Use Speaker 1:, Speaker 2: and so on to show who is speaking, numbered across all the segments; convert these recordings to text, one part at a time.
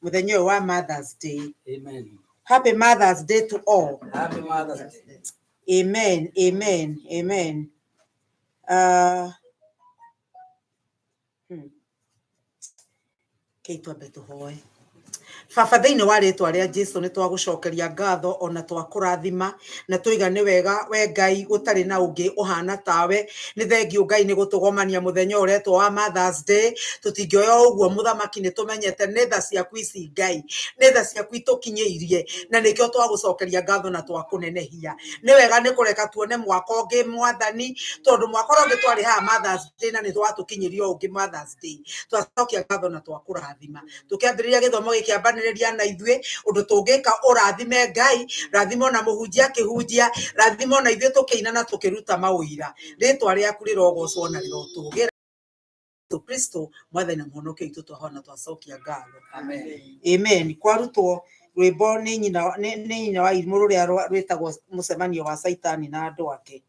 Speaker 1: Mũthenya ũyũ wa Mother's Day.
Speaker 2: Amen.
Speaker 1: Happy Mother's Day to all.
Speaker 2: Happy Mother's Day.
Speaker 1: Amen, amen, amen. Kei twambe tũhoe. Baba, thĩinĩ wa rĩtwa rĩa Jesu nĩ twagũcokeria ngatho ona twakũrathima na tũiga nĩ wega we Ngai, gũtarĩ na ũngĩ ũhana tawe. Nĩ thengiũ Ngai nĩ gũtũgomania mũthenya ũretwo wa Mother's Day. Tũtingĩoya ũguo mũthamaki, nĩ tũmenyete nĩ tha ciaku ici Ngai, nĩ tha ciaku itũkinyĩirie, na nĩkĩo twagũcokeria ngatho na twakũnenehia. Nĩ wega nĩ kũreka tuone mwaka ũngĩ mwathani, tondũ mwaka ũrĩa ũngĩ twarĩ haha Mother's Day na nĩ twatũkinyĩria ũngĩ Mother's Day. Twacokia ngatho na twakũrathima. Tũkĩambĩrĩria gĩthomo gĩkĩambanĩrĩria na ithuĩ ũndũ tũngĩka, ũrathime Ngai, rathima ona mũhunjia akĩhunjia, rathima ona ithuĩ tũkĩina na tũkĩruta maũira. Rĩtwa rĩaku rĩrogocwo na rĩrotũgĩra. Jesu Kristo mwathani na mũhonokia witũ, twahona na twacokia ngatho.
Speaker 2: Amen.
Speaker 1: Amen. Kwarutwo rwĩmbo nĩ nyina nĩ nyina wa irimũ rũrĩa rwĩtagwo mũcemanio wa Caitani na andũ ake.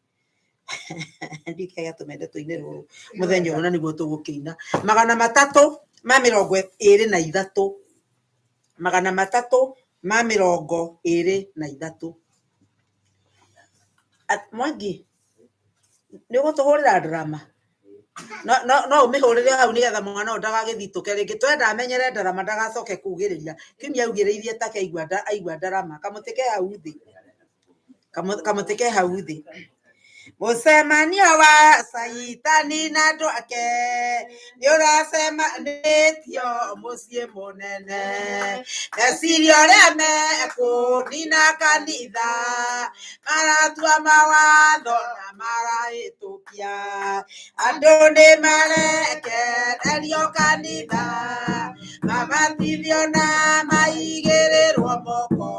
Speaker 1: Ndikega tũmende tũine rũrũ mũthenya ũyũ, na nĩguo tũgũkĩina 323, 323. Mwangi, nĩ ũgũtũhũrĩra drama? No no no ũmĩhũrĩre hau nĩgetha mwana ũyũ ndagagĩthitũke rĩngĩ. Twenda amenyere ndarama ndagacoke kugĩrĩria. Kiumia augĩrĩirie take aigua aigua ndarama. Kamũtĩ ke hau thĩ. Kamũtĩ ke hau thĩ. Mũcemanio wa Caitani na andũ ake nĩ ũracemanĩtio mũciĩ mũnene. Meciria ũrĩa mekũnina kanitha, maratua mawatho na marahĩtũkia. Andũ nĩ marekererio kanitha, mabatithio na maigĩrĩrwo moko,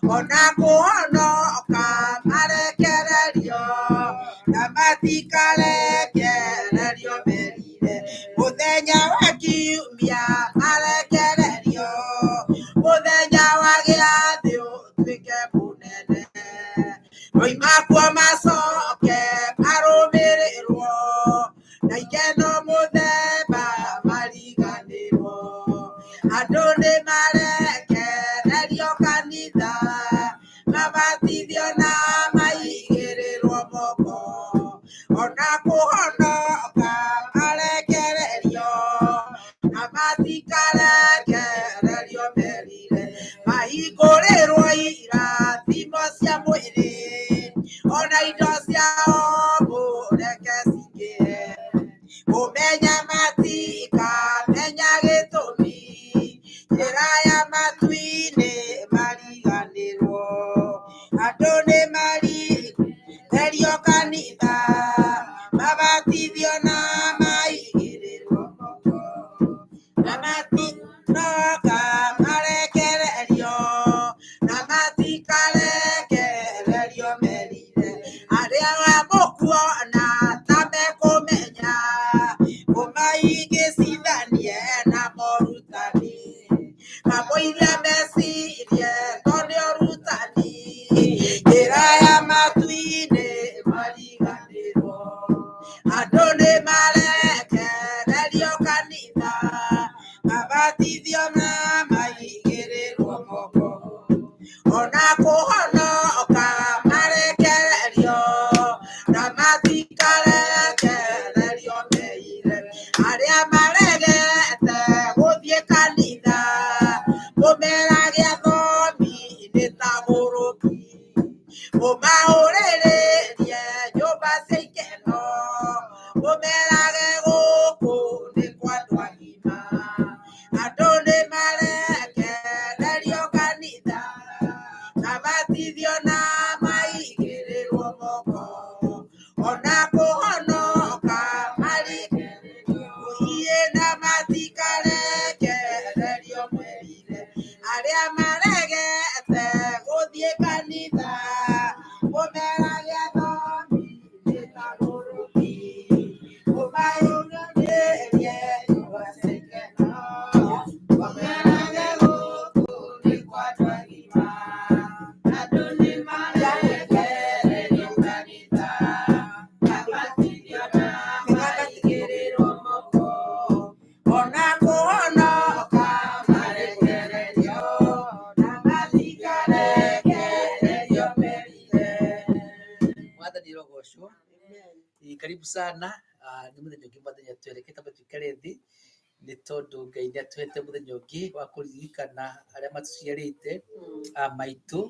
Speaker 1: ona kũhonoka marekererio na matikarekererio merire. Mũthenya wa kiumia marekererio, mũthenya wa gĩathĩ ũtuĩke mũnene. Moima kuo macoke marũmĩrĩrwo na ikeno mũthemba mariganĩrwo. Andũ nĩ marekererio kanitha, mabatithio na maigĩrĩrwo moko, ona kũhonoka marekererio na matikarekererio merire. Mahingũrĩrwo irathimo cia mwĩrĩ, ona indo ciao mũreke cingĩhe. Kũmenya matikamenya gĩtũmi, njĩra ya matu-inĩ mariganĩrwo. Andũ nĩ marekererio kanitha, mabatithio na maigĩrĩrwo moko, na matinoka marekererio na matikarekererio merire. Arĩa mũkuona ta mekũmenya, mũmaingĩcithanie na morutani, kamũira mecirie to nĩ ũrutani. Njĩra ya matu-inĩ mariganĩrwo. Andũ nĩ marekererio kanitha, mabatithio na maigĩrĩrwo moko, ona kũhonoka marekererio na matikarekererio meire. Arĩa maregete gũthiĩ kanitha, mũmerage athomi nĩ ta mũrũki, mũmahũrĩrĩrie nyũmba cia ikeno, mũmerage gũkũ nĩ kwa andũ agima. Andũ nĩ marekererio kanitha, mabatithio na maigĩrĩrwo moko, ona kũhonoka mariganĩrwo na matikarekererio merire. Arĩa
Speaker 2: Karibu sana. Nĩ mũthenya ũngĩ mwathani atwerekete tũikare thĩ nĩ tondũ Ngai nĩ atũhete mũthenya ũngĩ wa kũririkana arĩa matũciarĩte, a maitũ,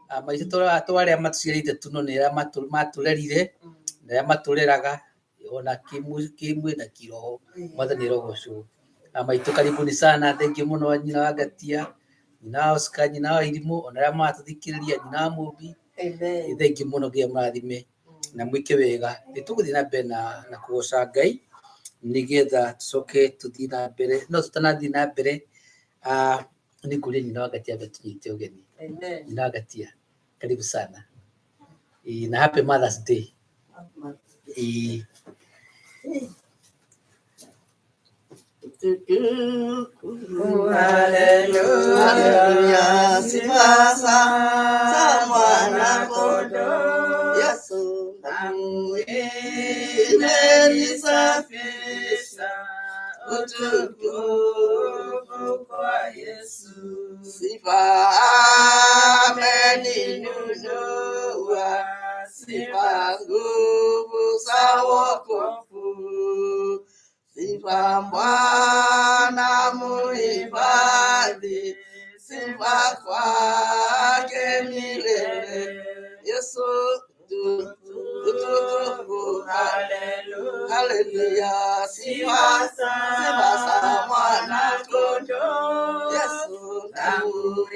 Speaker 2: a maitũ to arĩa matũciarĩte tu no nĩ arĩa matũrerire na arĩa matũreraga ona kĩmwĩrĩ na kĩroho. Mwathani arogocwo. A maitũ karibuni sana, thengiũ mũno nyina wa Ngatia, nyina wa Oscar, nyina wa Irimũ, ona arĩa maratũthikĩrĩria, nyina wa Mũmbi, thengiũ mũno Ngai amũrathime na mwĩke wega. Nĩ tũgũthiĩ na mbere na kũgoca Ngai nĩgetha tũcoke tũthiĩ na mbere, no tũtanathiĩ na mbere nĩ ngũria nyina wa Ngatia ambe atũnyite ũgeni. Nyina wa Ngatia, karibu sana. Ĩĩ, na happy Mother's Day. Ĩĩ.
Speaker 3: Haleluya, sifa za mwana kondoo Yesu, damu imenisafisha, utukufu kwa Yesu. Sifa ameninunua, sifa nguvu za wokovu, sifa Bwana muhifadhi, sifa kwake milele. Yesu utukufu, haleluya, sifa sifa za mwana kondoo Yesu, damu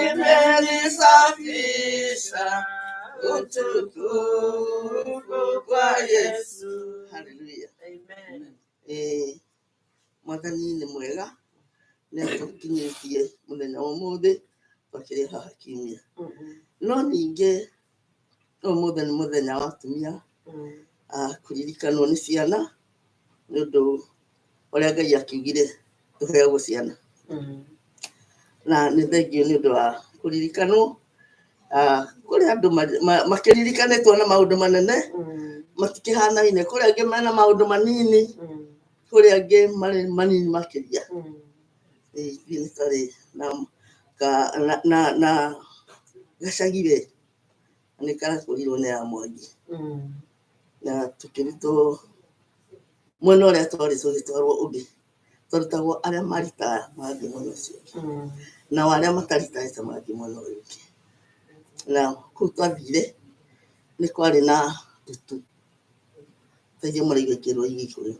Speaker 3: imenisafisha, utukufu kwa Yesu. Haleluya. Mwathani nĩ mwega nĩ atũkinyĩtie mũthenya wa ũmũthĩ twakĩrĩ haha kiumia, no ningĩ ũmũthĩ nĩ mũthenya wa atumia kũririkanwo nĩ ciana nĩ ũndũ ũrĩa Ngai akiugire tũheagwo ciana, na nĩ thengiũ nĩ ũndũ wa kũririkanwo. Kũrĩ andũ makĩririkanĩtwo na maũndũ manene matikĩhanaine, kũrĩ angĩ mena maũndũ manini, kũrĩ angĩ marĩ manini makĩria. Ithuĩ nĩ twarĩ na gacagi we nĩ karakũrirwo nĩ ya Mwangi, na tũkĩrutwo mwena ũrĩa twarĩ tũgĩtwarwo ũngĩ, twarutagwo arĩa maritaya magathiĩ mwena ũcio ũngĩ, nao arĩa mataritayĩte magathiĩ mwena ũyũ ũngĩ. Na kũu twathire nĩ kwarĩ na ndutu, taingĩ mũraigua ikĩrwo Gĩkũyũ,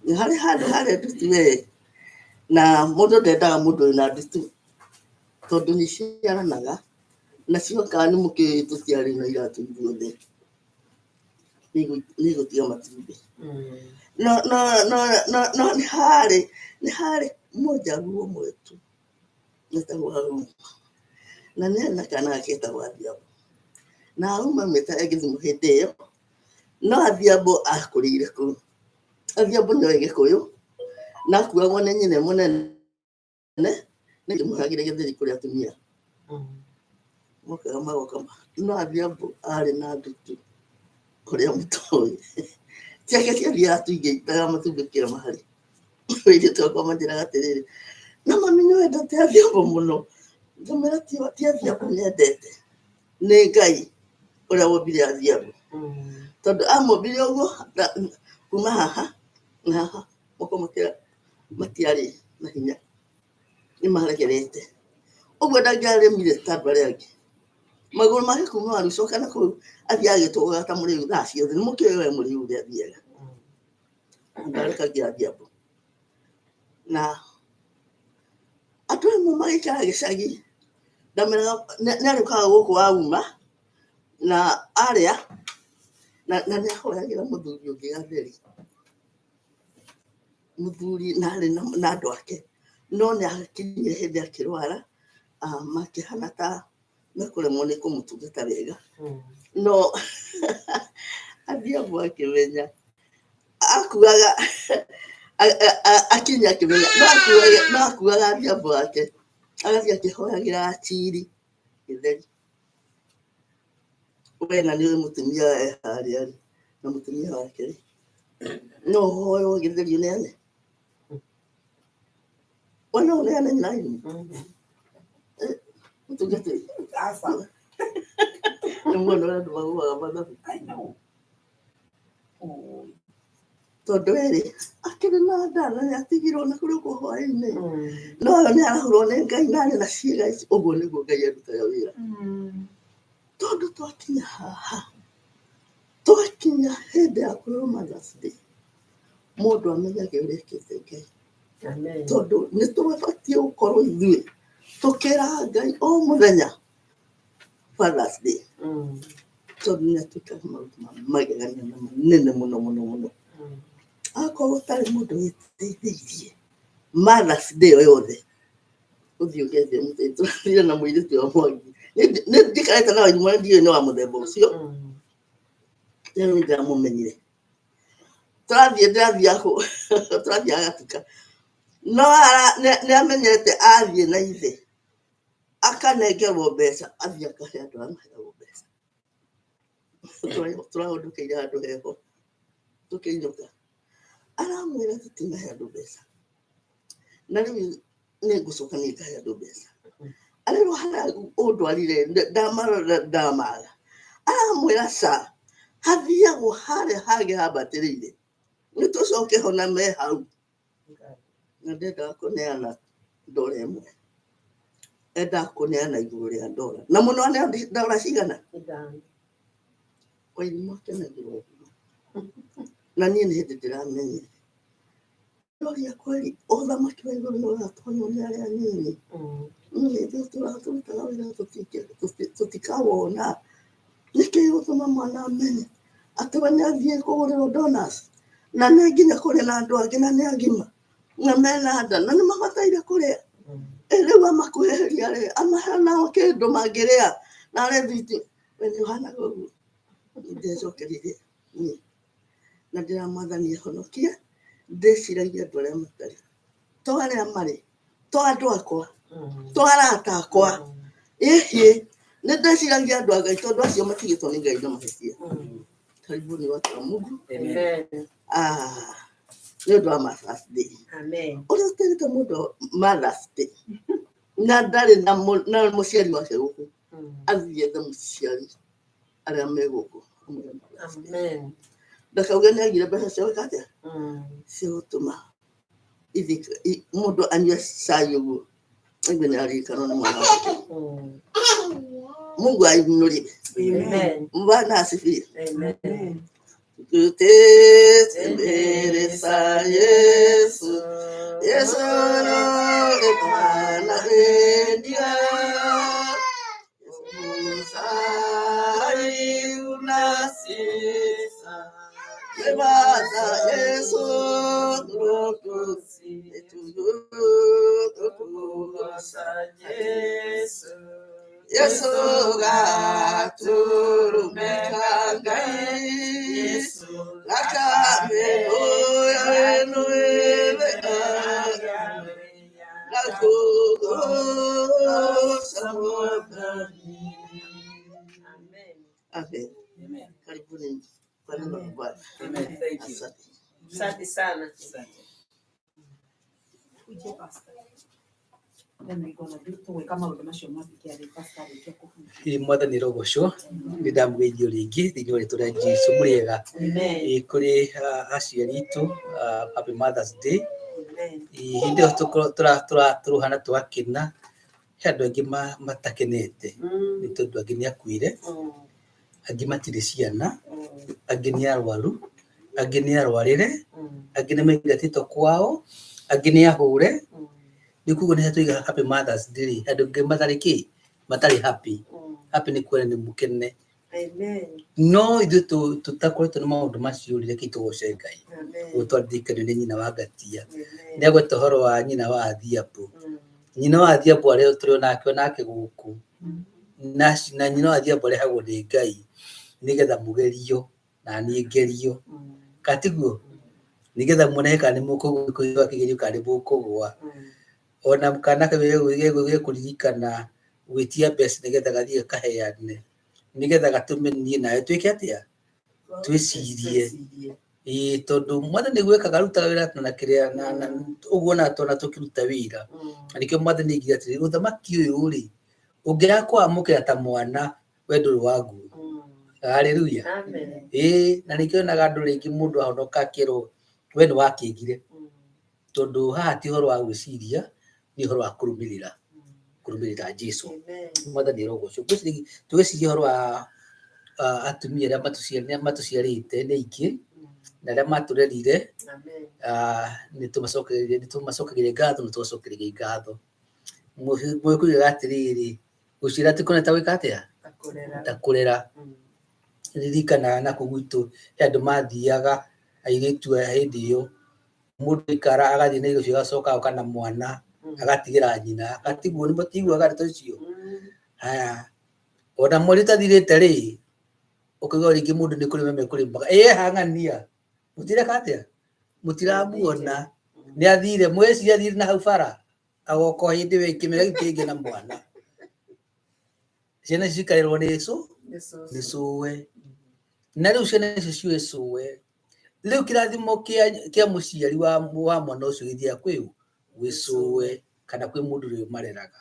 Speaker 3: nĩ harĩ handũ harĩ ndutu we, na mũndũ ndendaga mũndũ wĩna ndutu tondũ nĩ ciaranaga na cioka nĩ mũkĩũĩ tũtiarĩ na iratũ ithuothe, nĩ igũtiga matumbĩ. No no no no no nĩ harĩ mũjaruo ũmwe tu wetagwo Auma, na nĩ arĩ na kana getagwo Adhiambo, na Auma aumĩte e Gĩthumo hĩndĩ ĩyo, no Adhiambo akũrĩire kũu. Adhiambo nĩoĩ Gĩkũyũ na akuagwo nĩ nyina mũnene nĩ kĩmũhagĩre gĩtheri kũrĩ atumia mokaga magoka, no Adhiambo arĩ na ndutu kũrĩa mũtoĩ ciake ciathiaga tu igĩitaga matumbĩ kĩra mahali. Airĩtu akwa manjĩraga atĩrĩrĩ, na mami nĩ wendete Adhiambo mũno. Ngamwĩra ti Adhiambo nyendete, nĩ Ngai ũrĩa wombire Adhiambo, tondũ amũmbire ũguo kuma haha na haha moko matiarĩ na hinya, nĩ maregerete ũguo, ndangĩarĩmire ta andũ arĩa angĩ. Magũrũ make kuma waru coka na kũu athiaga agĩtũgũgaga ta mũrĩu thaa ciothe, nĩ mũkĩũĩ we mũrĩu ũrĩa athiaga, ndarekagia Adhiambo. Na andũ amwe magĩikara gĩcagi ndameraga nĩ arĩũkaga gũkũ wauma na arĩa na nĩ ahoyagĩra mũthuri ũngĩ gatheri, mũthuri na arĩ na andũ ake, no nĩ akinyire hĩndĩ akĩrwara, makĩhana ta mekũremwo nĩ kũmũtungata wega, no Adhiambo akĩmenya akuaga akinya akĩmenya no akuaga Adhiambo wake agathiĩ akĩhoyagĩra Achiri gĩtheri. We na nĩ ũĩ mũtumia e harĩa rĩ, na mũtumia wake rĩ, no ũhoywo gĩtheri ũneane? We no ũneane nyina Irene? Mũtungatĩri
Speaker 1: Aca.
Speaker 3: Nĩ muona ũrĩa andũ maguaga mathabu.
Speaker 1: I know.
Speaker 3: Tondũ erĩ akĩrĩ na nda na nĩ atigirwo na kũrĩ ũguo hwaĩ-inĩ no ũyũ nĩ arahũrwo nĩ Ngai na arĩ na ciĩga ici. Ũguo nĩguo Ngai arutaga wĩra. Tondũ twakinya haha, twakinya hĩndĩ ya kwĩrwo Mother's Day, mũndũ amenyage ũrĩa ekĩte Ngai. Tondũ nĩ twabatiĩ gũkorwo ithuĩ tũkĩra Ngai o mũthenya Father's Day, tondũ nĩ atwĩkaga maũndũ ma magegania na manene mũno mũno mũno. Akorwo ũtarĩ mũndũ wĩteithĩirie Mother's Day o yothe, ũthiĩ ũgethe mũteithio. Tũrathire na mũirĩtu wa Mwangi, nĩ njikarĩte na Wairimũ na ndiũĩ nĩ wa mũthemba ũcio, rĩu nĩ ndĩramũmenyire. Tũrathiĩ ndĩrathiaga tũrathiaga gatuka, no nĩ amenyete athiĩ na ithe akanengerwo mbeca, athiĩ akahe andũ arĩa maheagwo mbeca. Tũrahũndũkĩire handũ heho tũkĩinũka, aramwĩra tũtinahe andũ mbeca, na rĩu nĩ ngũcoka niĩ ngahe andũ mbeca. Arerwo harĩa ũndwarire ndamarora ndamaga, aramwĩra ca hathiagwo harĩa hangĩ hambatĩrĩire, nĩ tũcoke ho na me hau. Na ndendaga kũneana ndora ĩmwe, endaga kũneana igũrũ rĩa ndora, na mũno aneo ndora cigana? Wairimũ akenagĩra ũguo, na niĩ nĩ hĩndĩ ndĩramenyire. Ndoria kweli ũthamaki wa igũrũ nĩ ũratonywo nĩ arĩa anini. Niĩ ithuĩ tũrutaga wĩra tũtikawona. Nĩkĩ gĩgũtũma mwana amenye atĩ we nĩ athiĩ kũgũrĩrwo donuts na nĩ nginya kũrĩ na andũ angĩ na nĩ agima na mena nda na nĩ mabataire kũrĩa. Ĩ rĩu amakuhĩrĩria rĩ, amahe nao kĩndũ mangĩrĩa na arĩ thwiti, we nĩ ũhanaga ũguo. Ndecokeririe niĩ na ndĩramwathani ahonokie, ndĩciragia andũ arĩa matarĩ, to arĩa marĩ, to andũ akwa, to arata akwa, ĩhĩ nĩ ndĩciragia andũ a Ngai tondũ acio matigĩtwo nĩ Ngai na mahĩtia. Karibuni watu wa Mungu. Ah, nĩ ũndũ wa Mother's Day. Ũrĩa ũterĩte mũndũ Mother's Day na ndarĩ na mũciari wake gũkũ, athiĩ ethe mũciari arĩa me gũkũ amwĩre Mother's Day. Ndakauge nĩ agire mbeca cia gwĩka atĩa, cia gũtũma ithiĩ mũndũ anyue cai ũguo aigue nĩ aririkanwo nĩ mwana wake. Mungu ainuliwe. Bwana asifiwe. Tutete mbele za Yesu, Yesu ni Bwana wendia. Yesu gaturumeka Ngai Lakame oya nueve Amen.
Speaker 2: Amen.
Speaker 3: Karibuni kwa neno la Bwana.
Speaker 2: Amen. Thank you.
Speaker 3: Asante.
Speaker 4: Asante sana.
Speaker 2: Asante.
Speaker 1: Uje pastor. Then we gonna do tũgwĩka maũndũ macio mothe pastor arĩkia kũhunjia.
Speaker 2: Ĩ mwathani rogocwo nĩ ndamũgeithio rĩngĩ thĩinĩ wa rĩtwa rĩa Jesu mũrĩega. Ĩ kũrĩ aciari aitũ, happy Mother's Day. Ĩ hĩndĩ ĩyo tũrohana tũgakena, he andũ angĩ matakenete nĩ tondũ angĩ nĩ akuire, angĩ matirĩ ciana, angĩ nĩ arwaru, angĩ nĩ arwarĩre, angĩ nĩ maingatĩtwo kwao, angĩ nĩ ahũre. Nĩ koguo nĩ tũiga happy Mother's Day rĩ, andũ angĩ matarĩ kĩ, matarĩ happy. Happy nĩ kuona nĩ mũkene. No ithuĩ tũtakoretwo nĩ maũndũ macio rĩ, reke tũgoce Ngai. Ũguo twaririkanio nĩ nyina wa Ngatia. Nĩ agweta ũhoro wa nyina wa Adhiambo. Nyina wa Adhiambo arĩa tũrĩ onake onake gũkũ. Na nyina wa Adhiambo arehagwo nĩ Ngai nĩgetha mũgerio na niĩ ngerio. Kana tiguo? Nĩgetha muone kana nĩ mũkũgwa kĩgerio kana nĩ mũkũgwa. Ona kana kau gegũririkana gwĩtia mbeca nĩgetha gathiĩ kaheane. Nĩgetha gatũme niĩ nawe twĩke atĩa? Twĩcirie. Ĩĩ tondũ mwathani gwĩkaga arutaga wĩra na kĩrĩa na ũguo na twana tũkĩruta wĩra. Na nĩkĩo mwathani aigire atĩrĩrĩ, ũthamaki ũyũ rĩ, ũngĩaga kũwamũkĩra ta mwana, we ndũrĩ waguo. Haleluya.
Speaker 4: Amen.
Speaker 2: Ĩĩ, na nĩkĩo onaga andũ rĩngĩ mũndũ ahonoka akĩrwo we nĩ wakĩngire, tondũ haha ti ũhoro wa gwĩciria, nĩ ũhoro wa kũrũmĩrĩra, kũrũmĩrĩra Jesu.
Speaker 4: Amen.
Speaker 2: Mwathani arogocwo. Tũgĩciria ũhoro wa atumia arĩa matũciarĩte nĩ aingĩ, na arĩa matũrerire,
Speaker 4: Amen.
Speaker 2: nĩ tũmacokagĩria ngatho, nĩ tũbacokagĩria ngatho. Mũgĩkũyũ atĩrĩrĩ, gũciara ti kũnene ta gwĩka atĩa?
Speaker 4: Ta kũrera.
Speaker 2: Ta kũrera. Ririkanaga na kũu gwitũ he andũ mathiaga airĩtu aya hĩndĩ ĩyo, mũndũ aikara agathiĩ Nairobi agacoka agoka na mwana agatigĩra nyina, agatigwo nĩ mũtiguaga ndeto icio? Haya, ona mweri ũtathirĩte rĩ, ũkaigua rĩngĩ mũndũ nĩ kũrĩma mekũrĩmaga, ĩ hang'ania, mũtireka atĩa? Mũtiramuona, nĩ athire, mweciria athire na hau bara, agoka o hĩndĩ ĩyo kĩmera gĩkĩ kĩngĩ na mwana. Ciana ici cikarerwo nĩ cũ, nĩ cũwe. Na rĩu ciana icio ciũĩ cũwe, rĩu kĩrathimo kĩa mũciari wa mwana ũcio gĩthiaga kwĩ ũ? Gwĩ cũwe kana kwĩ mũndũ ũrĩa ũmareraga.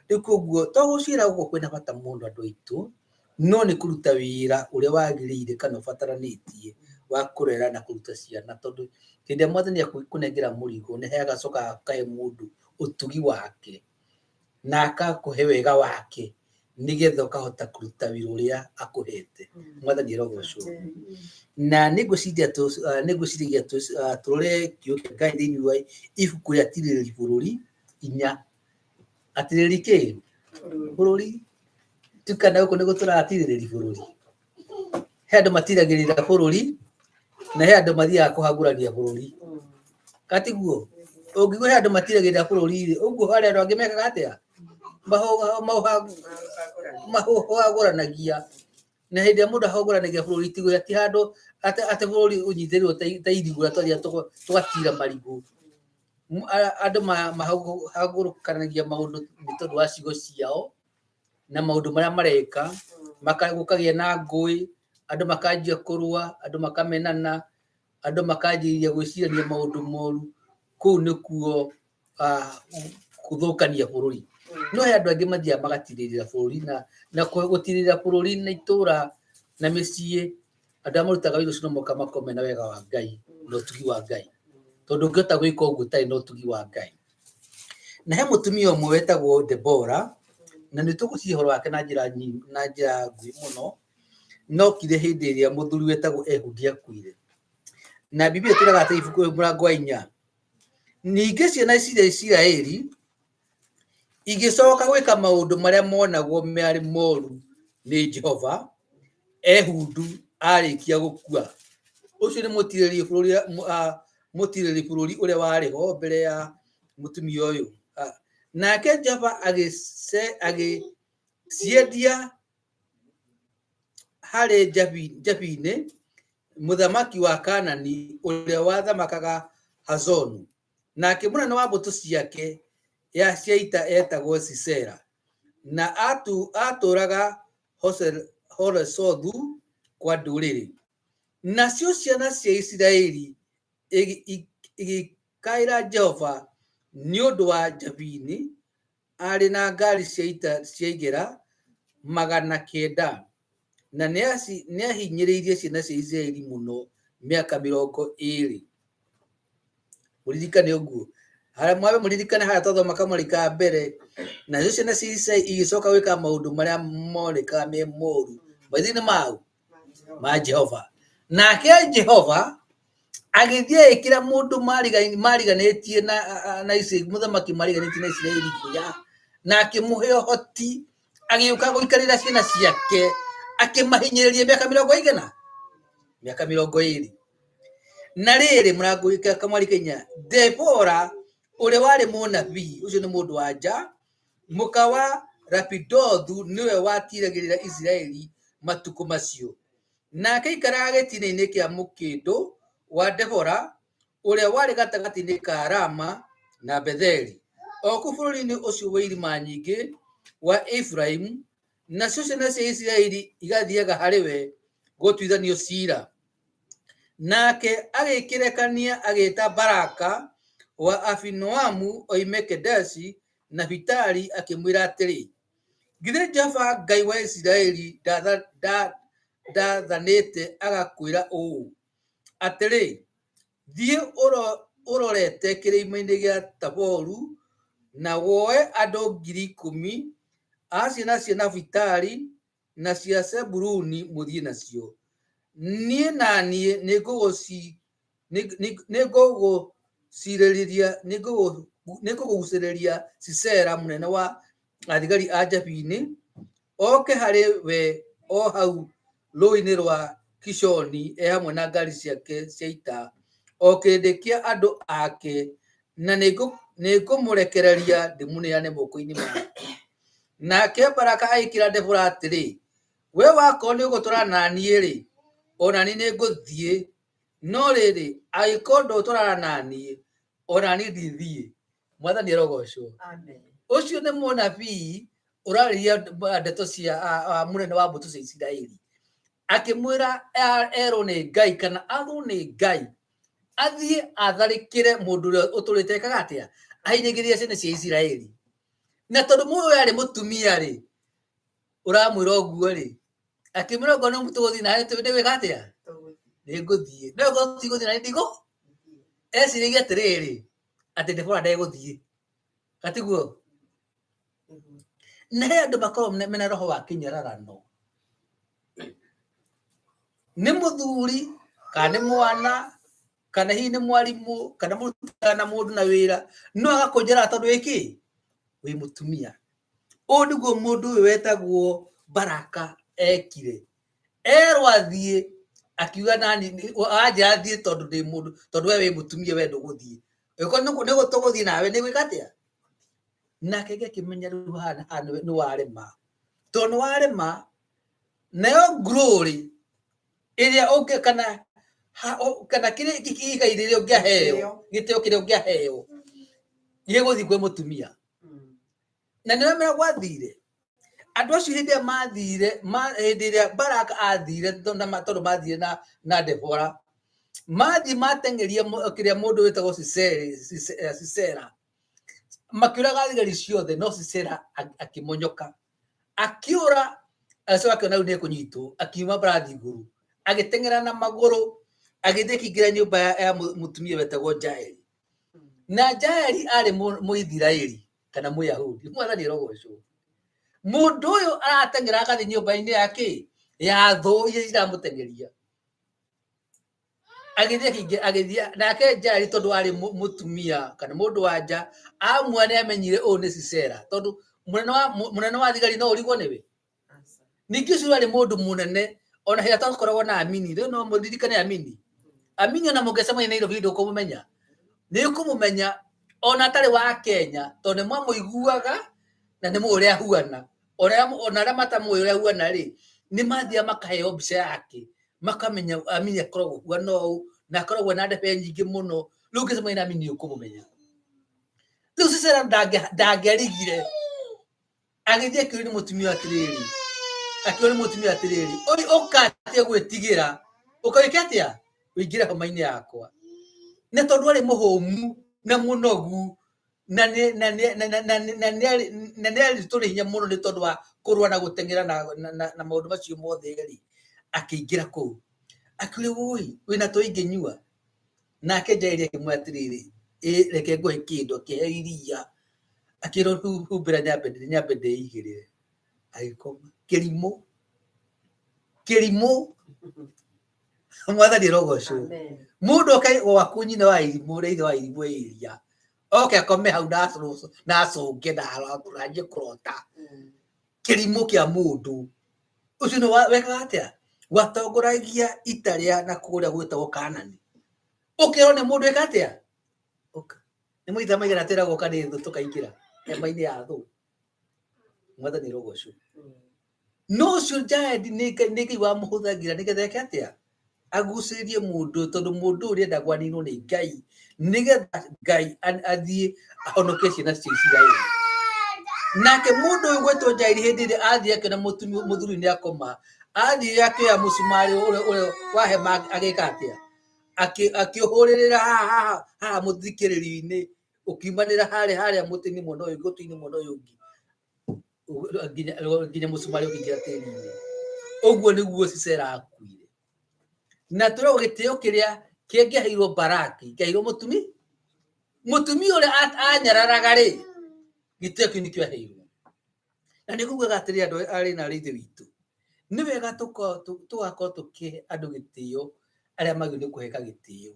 Speaker 2: Rĩu koguo to gũciara gũkũ kwĩna bata mũno andũ aitũ, no nĩ kũruta wĩra ũrĩa wagĩrĩire kana ũbataranĩtie wa kũrera na kũruta ciana, tondũ hĩndĩ ĩrĩa mwathani akũnengera mũrigo nĩ agacoka akahe mũndũ ũtugi wake na akakũhe wega wake nĩgetha ũkahota kũruta wĩra ũrĩa akũhete. Mwathani arogocwo. Na nĩ ngwĩciria tũrore kiugo kĩa Ngai thĩinĩ wa ibuku rĩa Atirĩrĩri Bũrũri inya. Atirĩrĩri kĩ? Bũrũri. Tikana gũkũ nĩguo tũratirĩrĩri bũrũri. He andũ matiragĩrĩra bũrũri na he andũ mathiaga kũhagũrania bũrũri. Katiguo? Ũngĩigua he andũ matiragĩrĩra bũrũri rĩ, ũguo harĩ andũ angĩ mekaga atĩa? Mahũhagũranagia. Na hĩndĩ ĩrĩa mũndũ ahũgũranagia bũrũri tiguo ti handũ atĩ bũrũri ũnyitĩrĩirwo ta irigũ ũrĩa twathiaga tũgatira marigũ. Andũ mahagũrũkanagia maũndũ nĩ tondũ wa ciugo ciao na maũndũ marĩa mareka, gũkagĩa na ngũĩ, andũ makanjia kũrũa, andũ makamenana, andũ makanjĩrĩria gwĩcirania maũndũ moru. Kũu nĩkuo gũthũkania bũrũri. No he andũ angĩ mathiaga magatirĩrĩra bũrũri na gũtirĩrĩra bũrũri na itũra na mĩciĩ, andũ arĩa marutaga wĩra ũcio no mũhaka makorwo mena wega wa Ngai na ũtugi wa Ngai, tondũ ndũngĩhota gwĩka ũguo ũtarĩ na ũtugi wa Ngai. Na he mũtumia ũmwe wetagwo Debora, na nĩ tũgũciria ũhoro wake na njĩra na njĩra nguhĩ mũno, no okire hĩndĩ ĩrĩa mũthuri wetagwo Ehudi akuire. Na Biblia ĩtwĩraga atĩ ibuku mũrango wa inya, ningĩ ciana cia Isiraeli igĩcoka gwĩka maũndũ marĩa monagwo marĩ moru nĩ Jehova, Ehudu arĩkia gũkua. Ũcio nĩ mũtirĩrĩri bũrũri, mũtirĩrĩri bũrũri ũrĩa warĩ ho mbere ya mũtumia ũyũ. Nake Jehova agĩciendia harĩ Jabini, mũthamaki wa Kaanani ũrĩa wathamakaga Hazonu. Nake mũnene wa mbũtũ ciake ya cia ita etagwo Sisera, na atũũraga Horosothu kwa ndũrĩrĩ. Nacio ciana cia Isiraeli igĩkaĩra Jehova nĩ ũndũ wa Jabini, arĩ na ngaari cia ita cia igera 900, na nĩahinyĩrĩirie ciana cia Isiraeli mũno mĩaka 20. Mũririkane ũguo. Harĩa mwambe mũririkane harĩa twathoma kamweri ka mbere, nacio ciana cia Isiraeli igĩcoka gwĩka maũndũ marĩa monekaga me moru maitho-inĩ mau ma Jehova. Nake Jehova agĩthiĩ agĩkĩra mũndũ mariganĩtie na Isiraeli, mũthamaki mariganĩtie na Isiraeli hinya, na akĩmũhe ũhoti, agĩũka gũikarĩra ciana ciake, akĩmahinyĩrĩria mĩaka mĩrongo ĩigana? Mĩaka 20. Na rĩrĩ, mũrango kamwari kainya, Debora ũrĩa warĩ mũnabii, ũcio nĩ mũndũ wa nja, mũka wa Lapidothu, nĩwe watiragĩrĩra Isiraeli matukũ macio. Nake aikaraga gĩtina-inĩ kĩa mũkĩndũ wa Debora, ũrĩa warĩ gatagatĩ-inĩ ka Rama na Betheli, o kũu bũrũri-inĩ ũcio wa irĩma nyingĩ wa Efiraimu, nacio ciana cia Isiraeli igathiaga harĩ we gũtuithanio ciira. Nake agĩkĩrekania agĩĩta Baraka wa Abinoamu oime Kedeshi Nafitali, akĩmwĩra atĩrĩ, Githĩ Jehova Ngai wa Isiraeli ndathanĩte agakwĩra ũũ, atĩrĩ, thiĩ ũrorete kĩrĩma-inĩ gĩa Taboru, na woe andũ 10,000 a ciana cia Nafitali na cia Zebuluni mũthiĩ nacio. Niĩ na niĩ nĩngũgũcirĩria Sisera mũnene wa athigari a Jabini oke harĩ we o hau rũũĩ-inĩ rwa Kishoni e hamwe na ngari ciake cia ita, o kĩrĩndĩ kĩa andũ ake, na nĩngũmũrekereria ndĩmũneane moko-inĩ maku. Nake Baraka agĩkĩra Debora atĩrĩ, we wakorwo nĩũgũtwarana na niĩ-rĩ, o na niĩ nĩngũthiĩ, no rĩrĩ, angĩkorwo ndũgũtwarana na niĩ, o na niĩ ndithiĩ. Mwathani arogocwo.
Speaker 1: Amen.
Speaker 2: Ũcio nĩ mũnabii ũrarĩria ndeto cia mũnene wa mbũtũ cia Isiraeli, akĩmwĩra erwo nĩ Ngai kana athwo nĩ Ngai athiĩ atharĩkĩre mũndũ ũrĩa ũtũrĩte ekaga atĩa, ahinyagĩrĩria ciana cia Isiraeli. Na tondũ mũndũ ũyũ arĩ mũtumia rĩ, ũramwĩra ũguo rĩ, akĩmwĩra ũguo nĩ tũgũthiĩ nawe nĩ gwĩka atĩa, nĩngũthiĩ. No okorwo tigũthiĩ na ndigũ, eciragia atĩrĩrĩ, atĩ Debora ndegũthiĩ, gatiguo? Na he andũ makoragwo mena roho wa kĩnyararano, nĩ mũthuri kana nĩ mwana kana hihi nĩ mwarimũ kana mũrutana na mũndũ na wĩra, no agakũnjara tondũ wĩ kĩ, wĩ mũtumia. Ũũ nĩguo mũndũ ũyũ wetagwo Baraka ekire. Erwo athiĩ, akiuga nani anjĩra thiĩ tondũ ndĩ mũndũ, tondũ we wĩ mũtumia we ndũgũthiĩ. Angĩkorwo nĩ tũgũthiĩ nawe nĩ gwĩka atĩa? Nake Ngai akĩmenya rĩu haha nĩ warema. Tondũ nĩ warema, nayo glory ĩrĩa ũngĩ kana kana kĩrĩa igai rĩrĩa ũngĩaheo, gĩtĩo kĩrĩa ũngĩaheo gĩgũthiĩ kwĩ mũtumia. Na nĩ ũramenya gwathire andũ acio hĩndĩ ĩrĩa mathire, hĩndĩ ĩrĩa Baraka athire, tondũ mathire na Debora, mathiĩ mateng'eria kĩrĩa mũndũ wĩtagwo Sisera, makĩũraga thigari ciothe, no Sisera akĩmonyoka, akĩũra, agĩcoka akĩona rĩu nĩekũnyitwo, akiuma mbarathi igũrũ, agĩteng'era na magũrũ, agĩthiĩ akĩingĩra nyũmba ya mũtumia wetagwo Jaeli. Na Jaeli arĩ Mũithiraeli kana Mũyahudi, Mwathani arogocwo. Mũndũ ũyũ arateng'era agathiĩ nyũmba-inĩ ya kĩ? Ya thũ iria iramũteng'eria. Agĩthiĩ akĩingĩra, agĩthiĩ nake Jaeli tondũ arĩ mũtumia kana mũndũ wa nja, amua nĩ amenyire ũyũ nĩ Sisera, tondũ mũnene wa thigari no ũrigwo nĩwe. Ningĩ ũcio arĩ mũndũ mũnene, ona hĩrĩa twakoragwo na Amini, rĩu no mũririkane Amini. Amini ona mũngĩcemania Nairobi ndũkũmũmenya. Nĩ ũkũmũmenya ona atarĩ wa Kenya, tondũ nĩ mwamũiguaga na nĩ mũĩ ũrĩa ahuana. Ona arĩa matamũĩ ũrĩa ahuana rĩ, nĩ mathiaga makaheo mbica yake, makamenya Amini akoragwo ahuana ũũ, na akoragwo na ndebe nyingĩ mũno. Rĩu ũngĩcemania na Amini nĩ ũkũmũmenya. Rĩu Sisera ndangĩarigire, agĩthiĩ akĩũrio nĩ mũtumia atĩrĩrĩ, akĩũrio nĩ mũtumia atĩrĩrĩ, oi ũka atige gwĩtigĩra, ũka wĩke atĩa, ũingĩre homa-inĩ yakwa. Na tondũ arĩ mũhũmu na mũnogu, na nĩ arutwo nĩ hinya mũno nĩ tondũ wa kũrũa na gũteng'era na maũndũ macio mothe rĩ, akĩingĩra kũu. Akiuga woi, wĩna tũĩ ingĩnyua? Nake Jaeli akĩmwĩra atĩrĩrĩ, ĩ reke ngũhe kĩndũ, akĩheo iria, akĩrwo humbĩra nyambe ndĩigĩrĩre. Agĩkoma. Kĩrimũ. Kĩrimũ. Mwathani arogocwo. Mũndũ oke gwaku nyina wa irimũ ũrĩa ithe wa irimũ ĩria. Oke akome hau na acũnge na anjie kũrota. Kĩrimũ kĩa mũndũ. Ũcio nĩ wekaga atĩa? Watongoragia ita rĩa na kũrĩa gwĩtagwo Kanani. Ũkerwo nĩ mũndũ ĩka atĩa? Ũka. Nĩ maita maigana twĩragwo ũka nĩ thũ tũkaingĩra hema-inĩ ya thũ. Mwathani arogocwo. No ũcio Jaeli nĩ Ngai wamũhũthagĩra nĩgetha eke atĩa? Agucĩrĩrie mũndũ, tondũ mũndũ ũyũ ũrenda gwaninwo nĩ Ngai, nĩgetha Ngai athiĩ ahonokie ciana cia Isiraeli. Nake mũndũ ũyũ gwetwo Jaeli hĩndĩ ĩrĩa athiĩ akĩona mũthuri nĩ akoma, athiĩ akĩoya mũcumarĩ ũrĩa wa hema agĩka atĩa? Akĩũhũrĩrĩra haha haha mũthikĩrĩrio-inĩ, ũkiumanĩra harĩa harĩa mũtĩ-inĩ mwena ũyũ, gũtũ-inĩ mwena ũyũ ũngĩ, nginya mũcumarĩ ũkĩingĩra tĩri-inĩ. Ũguo nĩguo Sisera akuire. Na tũragwo gĩtĩo kĩrĩa kĩngĩaheirwo Baraki, kĩaheirwo mũtumi. Mũtumia ũrĩa anyararaga rĩ, gĩtĩo kĩu nĩkĩo aheirwo. Na nĩ kugaga atĩrĩ andũ arĩ na arĩ ithe witũ, nĩ wega tũgakorwo tũkĩhe andũ gĩtĩo arĩa magĩrĩirwo nĩ kũheka gĩtĩo.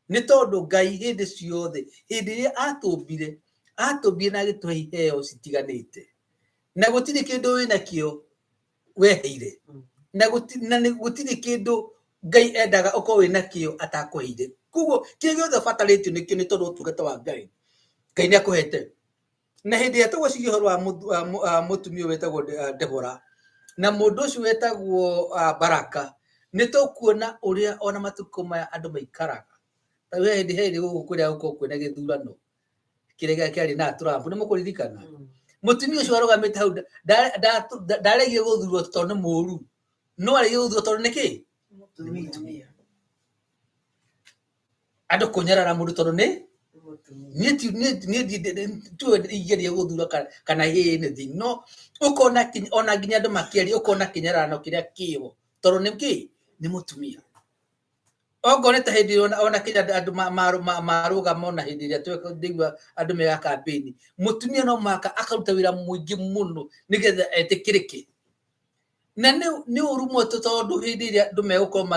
Speaker 2: Nĩ tondũ Ngai hĩndĩ ciothe, hĩndĩ ĩrĩa atũmbire, atũmbire na agĩtũhe iheo citiganĩte. Na gũtirĩ kĩndũ wĩnakĩo weheire. Na gũtirĩ kĩndũ Ngai endaga ũkorwo wĩnakĩo atakũheire. Koguo kĩrĩa gĩothe ũbatarĩtio nĩkĩo nĩ tondũ wa ũtungata wa Ngai, Ngai nĩ akũhete. Na hĩndĩ ĩrĩa tũgwĩciria ũhoro wa mũtumia ũyũ wetagwo Deborah na mũndũ ũcio wetagwo Baraka, nĩ tũkuona ũrĩa ona matukũ maya andũ maikaraga. Ta rĩu he hĩndĩ he hĩndĩ gũkũ kũrĩa gũkoragwo kwĩna gĩthurano kĩrĩa kĩarĩ na Trump, nĩ mũkũririkana? Mũtumia ũcio warũgamĩte hau ndaregire gũthurwo tondũ nĩ mũru, no aregire gũthurwo tondũ nĩ kĩ? Nĩ mũtumia. Andũ kũnyarara mũndũ tondũ nĩ niĩ ti niĩ niĩ tiwe ingĩgeria gũthura kana anything, no ũkona ona nginya andũ makĩaria ũkona kĩnyararano kĩrĩa kĩho tondũ nĩ kĩ? Nĩ mũtumia. Okorwo nĩ ta hĩndĩ ĩrĩa ona kĩrĩa andũ marũgama ona hĩndĩ ĩrĩa ndĩigua andũ mega campaign, mũtumia no mũhaka akaruta wĩra mũingĩ mũno nĩgetha etĩkĩrĩke. Na nĩ ũru mũno tondũ hĩndĩ ĩrĩa andũ megũkorwo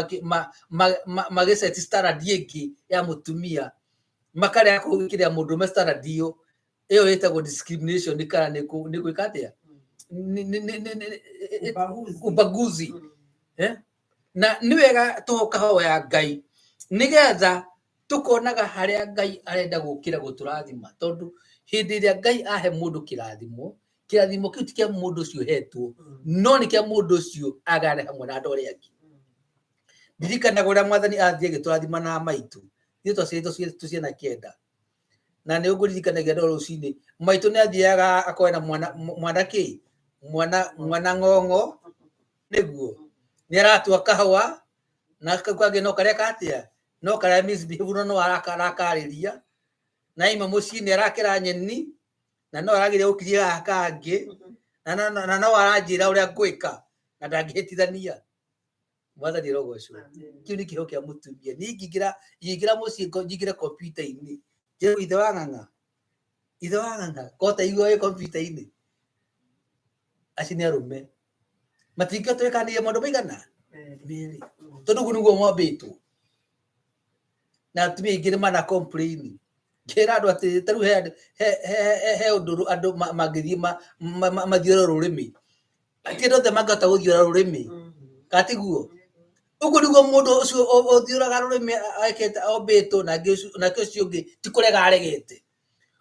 Speaker 2: magĩceti standard ĩngĩ ya mũtumia, makarega gwĩkĩrĩra mũndũrũme standard ĩyo, ĩyo ĩtagwo discrimination kana nĩ gwĩka atĩa? Ubaguzi. Na nĩ wega tũkahoya Ngai nĩgetha tũkonaga harĩa Ngai arenda gũkĩra gũtũrathima, tondũ hĩndĩ ĩrĩa Ngai ahe mũndũ kĩrathimo, kĩrathimo kĩu ti kĩa mũndũ ũcio ũhetwo, no nĩ kĩa mũndũ ũcio agane hamwe na andũ arĩa angĩ. Ndirikanaga ũrĩa mwathani athiĩ agĩtũrathima na maitũ, ithuĩ twaciarĩtwo twĩ ciana kenda, na nĩ ũngũririkanagia andũ rũcinĩ, maitũ nĩ athiaga akoya na mwana, mwana kĩ, mwana, mwana ng'ong'o, nĩguo, nĩ aratua kahũa, na kau kangĩ no kareka atĩa, no karĩa misbehave no no arakarĩria, na aima mũciĩ nĩ arakĩra nyeni, na no arageria gũkiria gaka kangĩ, na no aranjĩra ũrĩa ngwĩka, na ndangĩhĩtithania. Mwathani arogocwo. Kĩu nĩ kĩheo kĩa mũtumia. Niĩ ingĩingĩra mũciĩ nyingĩre kompiuta-inĩ, njĩrwo ithe wa ng'ang'a, ithe wa ng'ang'a, kota igua wĩ kompiuta-inĩ. Acio nĩ arũme. Matingĩtwĩkanĩria maũndũ maigana? Merĩ. Tondũ ũguo nĩguo mombĩtwo. Na atumia aingĩ nĩ mana complain. Ngĩra andũ atĩ ta rĩu he ũndũ andũ mangĩthiĩ mathiore rũrĩmĩ. Ti andũ othe mangĩhota gũthiora rũrĩmĩ. Kana tiguo? Ũguo nĩguo mũndũ ũcio ũthioraga rũrĩmĩ ekĩte ombĩtwo nake ũcio ũngĩ ti kũrega aregete.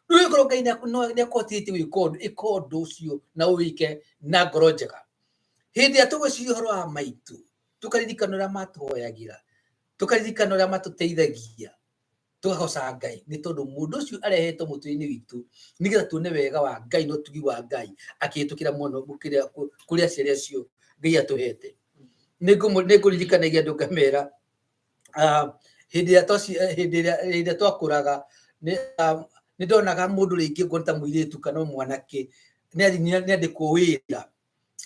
Speaker 2: Rĩu ĩkorwo Ngai nĩ akũhotithĩtie gwĩka ũndũ, ĩka ũndũ ũcio na ũwĩke na ngoro njega. Hĩndĩ ĩrĩa tũgwĩciria ũhoro wa maitũ, tũkaririkana ũrĩa matũhoyagĩra, tũkaririkana ũrĩa matũteithagia, tũkagoca Ngai nĩ tondũ mũndũ ũcio arehetwo mũtwe-inĩ witũ nĩgetha tuone wega wa Ngai na ũtugi wa Ngai akĩhĩtũkĩra mũno kũrĩ aciari acio Ngai atũhete. Nĩngũririkanagia andũ ngamera hĩndĩ ĩrĩa twakũraga nĩ ndonaga mũndũ rĩngĩ ngona ta mũirĩtu kana mwanake nĩ andĩkwo wĩra,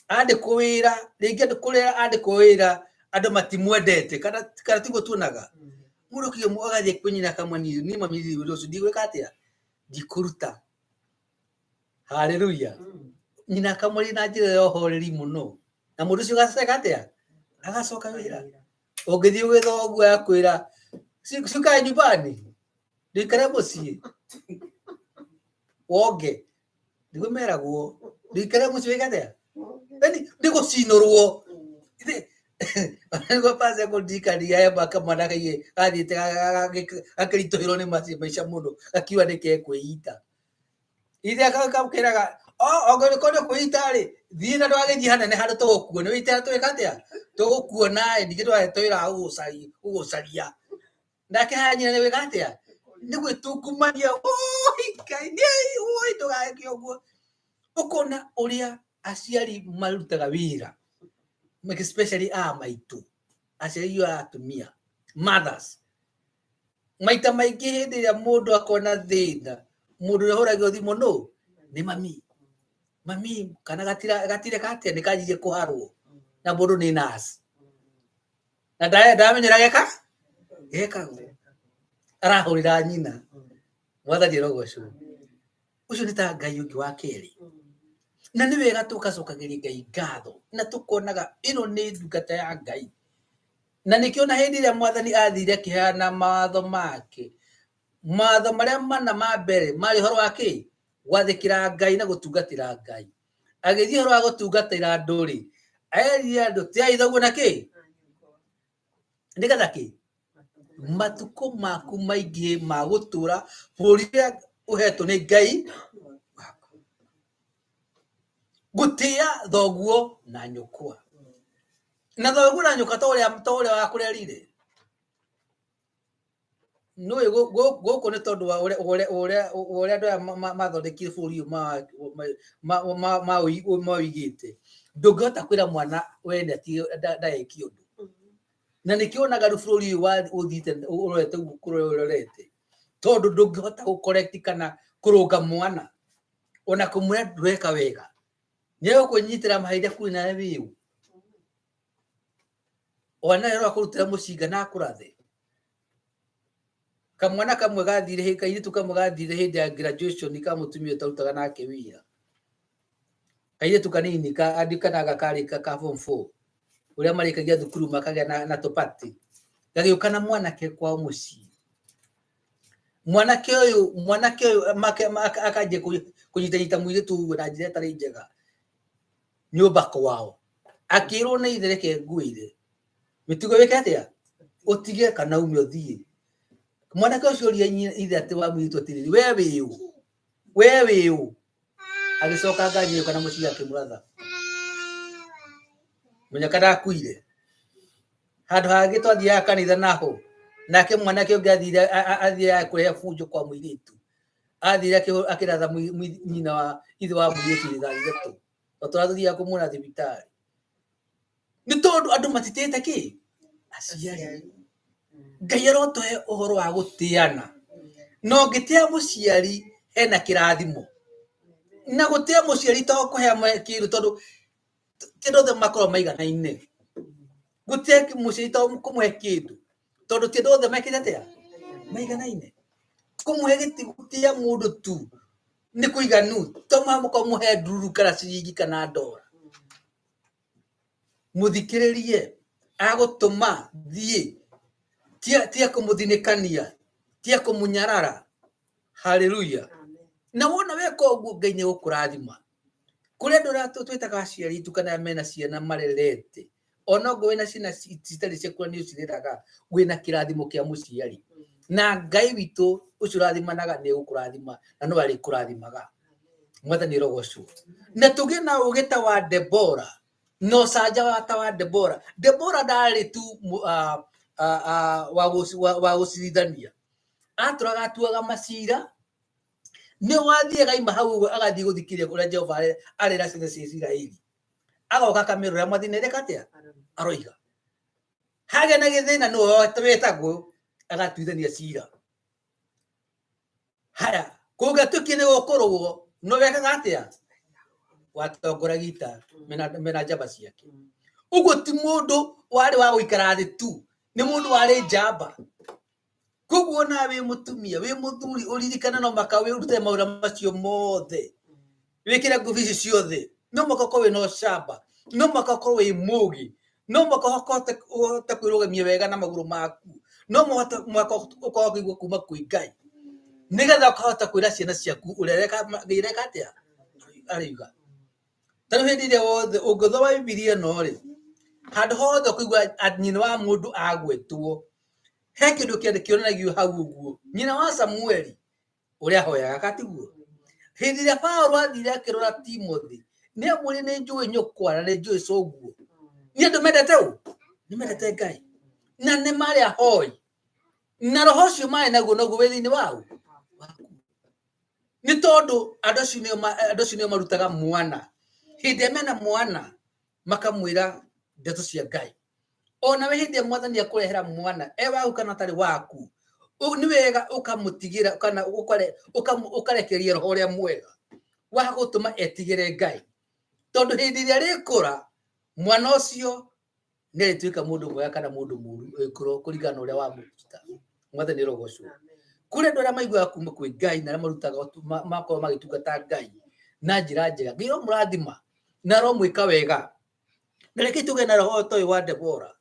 Speaker 2: andĩkwo wĩra rĩngĩ andũ kũrĩa andĩkwo wĩra andũ matimwendete kana tiguo tuonaga mũndũ kiuga agathiĩ kwĩ nyina akamwĩra niĩ mami wĩra ũcio ndigwĩka atĩa, ndikũruta. Haleluya. Nyina akamwaria na njĩra ya ũhoreri mũno na mũndũ ũcio agacoka atĩa, agacoka wĩra. Ũngĩthiĩ gwĩ thoguo akwĩra cukae nyumbani ndũikare mũciĩ wonge, nĩguo meragwo ndũikare mũciĩ wĩke atĩa, yani nĩ gũcinũrwo. Nĩguo pasi akũndirikania he mwaka mwana gathiĩte gakĩritũhĩrwo nĩ maica mũno gakiuga nĩ kekwĩita. Ithe gakĩraga ongorwo nĩ kwĩita rĩ, thiĩ na ndũgagĩthiĩ hanene handũ tũgũkuona, wĩite twĩka atĩa, tũgũkuona ĩ, ningĩ ndũgagĩtwĩra gũgũcaria. Nake haya nyina nĩ gwĩka atĩa, nĩ gwĩtungumania, woi Ngai niĩ woi ndũgeke ũguo. Ũkona ũrĩa aciari marutaga wĩra, especially a maitũ, aciari a atumia, mothers. Maita maingĩ hĩndĩ ĩrĩa mũndũ akona thĩna, mũndũ ũrĩa ũhũragĩrwo thimũ nũ? Nĩ mami. Mami, kana gatireka atĩa, nĩ kanjirie kũharwo. Na mũndũ nĩ nurse na ndamenyera geka gekagwo arahũrĩra nyina. Mwathani arogocwo. Ũcio nĩ ta Ngai ũngĩ wa kerĩ. Na nĩ wega tũgacokagĩria Ngai ngatho na tũkonaga ĩno nĩ ndungata ya Ngai. Na nĩkĩo na hĩndĩ ĩrĩa mwathani athire akĩheana mawatho make, mawatho marĩa mana ma mbere marĩ ũhoro wa kĩ? Gwathĩkĩra Ngai na gũtungatĩra Ngai. Agĩthiĩ ũhoro wa gũtungatĩra andũ rĩ, erire andũ tĩai thoguo na kĩ? Nĩgetha kĩ? Matukũ maku maingĩ ma gũtũra bũrũri ũrĩa ũhetwo nĩ Ngai waku. Gũtĩa thoguo na nyũkwa. Na thoguo na nyũkwa to ũrĩa wakũrerire. Nĩũĩ gũkũ nĩ tondũ wa ũrĩa andũ aya mathondekire bũrũri ũyũ maũigĩte. Ndũngĩhota kwĩra mwana we ndageke ũndũ. Na nĩkĩo wonaga rĩu bũrũri ũyũ ũthiĩte ũrorete ũguo kũrĩa ũrorete. Tondũ ndũngĩhota gũ correct kana kũrũnga mwana ona kũmwĩra ndũreka wega. Nĩ egũkwĩnyitĩra mahinda kũrĩ nawe wĩũ. Ona rĩrĩa akũrutĩra mũcinga na akũrathe. Kamwana kamwe gathire, kairĩtu kamwe gathire hĩndĩ ya graduation ka mũtumia ũtarutaga nake wĩra. Kairĩtu kanini kandikanaga karĩ ka form 4 ũrĩa marĩkagia thukuru makagĩa na tũpatĩ. Gagĩũka na mwanake kwao mũciĩ. Mwanake ũyũ akanjia kũnyitanyita mũirĩtu ũguo na njĩra ĩtarĩ njega nyũmba kwao. Akĩrwo nĩ ithe reke ngwĩre mĩtugo wĩke atĩa, ũtige kana ume ũthiĩ. Mwanake ũcio oria ithe atĩ wa mũirĩtu atĩrĩrĩ, we wĩ ũ? We wĩ ũ? Agĩcoka ngari ĩyo kana mũciĩ akĩmũratha. Mũnyaka ndakuire. Handũ hangĩ twathiaga kanitha naho, nake mwanake ũngĩ athire kũrehe bunjo kwa mũirĩtu. Athire akĩratha nyina wa ithe wa mũirĩtu rithathi ithatũ. O tũrĩa tũthiaga kũmuona thibitarĩ. Nĩ tondũ andũ matitĩte kĩ? Aciari. Ngai arotũhe ũhoro wa gũtĩana. Na ũngĩtĩa mũciari hena kĩrathimo. Na gũtĩa mũciari to kũhe kĩndũ tondũ ti andũ othe makoragwo maiganaine. Gũtĩa mũciari to kũmũhe kĩndũ tondũ ti andũ othe mekĩte atĩa? Maiganaine. Kũmũhe gĩtĩ gũtĩa mũndũ tu nĩ kũiganu to mũhaka ũmũhe ndururu kana ciringi kana ndora. Mũthikĩrĩrie agũtũma thiĩ tia kũmũthinĩkania tia kũmũnyarara. Haleluya. Na wona weka ũguo Ngai nĩ egũkũrathima. Kũrĩ andũ arĩa twĩtaga aciari aitũ kana arĩa mena ciana marerete, ona okorwo wĩna ciana citarĩ ciaku na nĩ ũcireraga, wĩna kĩrathimo kĩa mũciari. Na Ngai witũ ũcio ũrathimanaga nĩ egũkũrathima na no arĩkũrathimaga. Mwathani arogocwo. Na tũgĩe na ũgĩ ta wa Debora na ũcanja wa ta wa Debora. Debora ndarĩ tu wa gũcirithania, atũraga atuaga macira. Nĩ wathiaga aima hau ũguo agathiĩ gũthikĩrĩria kũrĩa Jehova arera ciana cia Isiraeli, agoka akamĩra ũrĩa mwathani areka atĩa aroiga. Hagĩa na gĩthĩna nĩwe wetagwo agatuithania cira. Haya, kũngĩatuĩkire nĩ gũkũrũo no wekaga atĩa? Watongoragia ita mena njamba ciake. Ũguo ti mũndũ warĩ wa gũikara thĩ tu, nĩ mũndũ warĩ njamba. Koguo ona wĩ mũtumia, wĩ mũthuri, ũririkane no mũhaka wĩrute mawĩra macio mothe, wĩkĩre ngubu ici ciothe, no mũhaka ũkorwo wĩna ũcamba, no mũhaka ũkorwo wĩ mũgĩ, no mũhaka ũhote kwĩrũgamia wega na magũrũ maku, no mũhaka ũkorwo ũkĩigua kuma kwĩ Ngai, nĩgetha ũkahota kwĩra ciana ciaku ũrĩa Ngai areka atĩa arauga. Ta rĩu hĩndĩ ĩrĩa wothe ũngĩthoma Bibilia ĩno rĩ, handũ hothe ũkũigua nyina wa mũndũ agwetwo, he kĩndũ kĩonanagio hau ũguo, nyina wa Samueli ũrĩa ahoyaga katiguo. Hĩndĩ ĩrĩa Paũlũ athire akĩrora Timothy, nĩ amwĩrire nĩ njũĩ nyũkwa na nĩ njũĩ coguo. Nĩ andũ mendete ũ? Nĩ mendete Ngai. Na nĩ marĩ ahoi. Na roho ũcio marĩ naguo noguo wĩ thĩinĩ wao. Nĩ tondũ andũ acio nĩo marutaga mwana. Hĩndĩ ĩrĩa mena mwana makamwĩra ndeto cia Ngai. Ona we hĩndĩ ĩrĩa mwathani akũrehera mwana e waku kana atarĩ waku, nĩ wega ũkamũtigĩra kana ũkarekereria roho ũrĩa mwega wa gũtũma etigĩre Ngai. Tondũ hĩndĩ ĩrĩa arĩkũra Mwana ũcio nĩ arĩtuĩka mũndũ mwega kana mũndũ mũru ĩkorwo kũringana na ũrĩa wamũruta. Mwathani arogocwo. Kũrĩ andũ arĩa maiguaga kuma kwĩ Ngai na arĩa marutaga makorwo magĩtungata Ngai na njĩra njega. Ngai aromũrathima na aromwĩka wega. Na reke tũgĩe na roho ta ũyũ wa Debora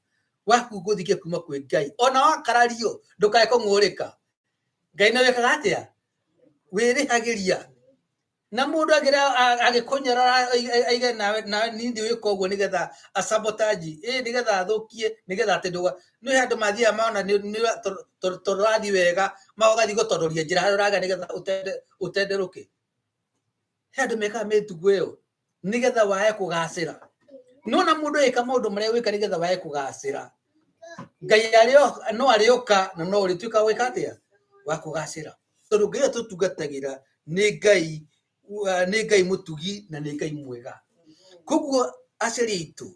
Speaker 2: wa kungũthikia kuma kwĩ Ngai. Ona wakarario ndũkae kũng'ũrĩka. Ngai nĩ wĩkaga atĩa? Wĩrĩhagĩria. Na mũndũ agĩkũnyarara aige nawe nawe niĩ ndiwĩka ũguo nĩgetha asabotage, ĩ nĩgetha athũkie, nĩgetha atĩ ndũga nĩ handũ mathiaga mona tondũ ũrathiĩ wega magathiĩ gũtondoria njĩra harĩa ũragera nĩgetha ũtenderũke. He andũ mekaga mĩtugo ĩyo nĩgetha wae kũgacĩra. Nĩwona mũndũ agĩka maũndũ marĩa gwĩka nĩgetha wae kũgacĩra, Ngai no arĩũka na no ũrĩtuĩka gwĩka atĩa? Wa kũgacĩra. Tondũ Ngai ũrĩa tũtungatagĩra nĩ Ngai, nĩ Ngai mũtugi na nĩ Ngai mwega. Koguo aciari aitũ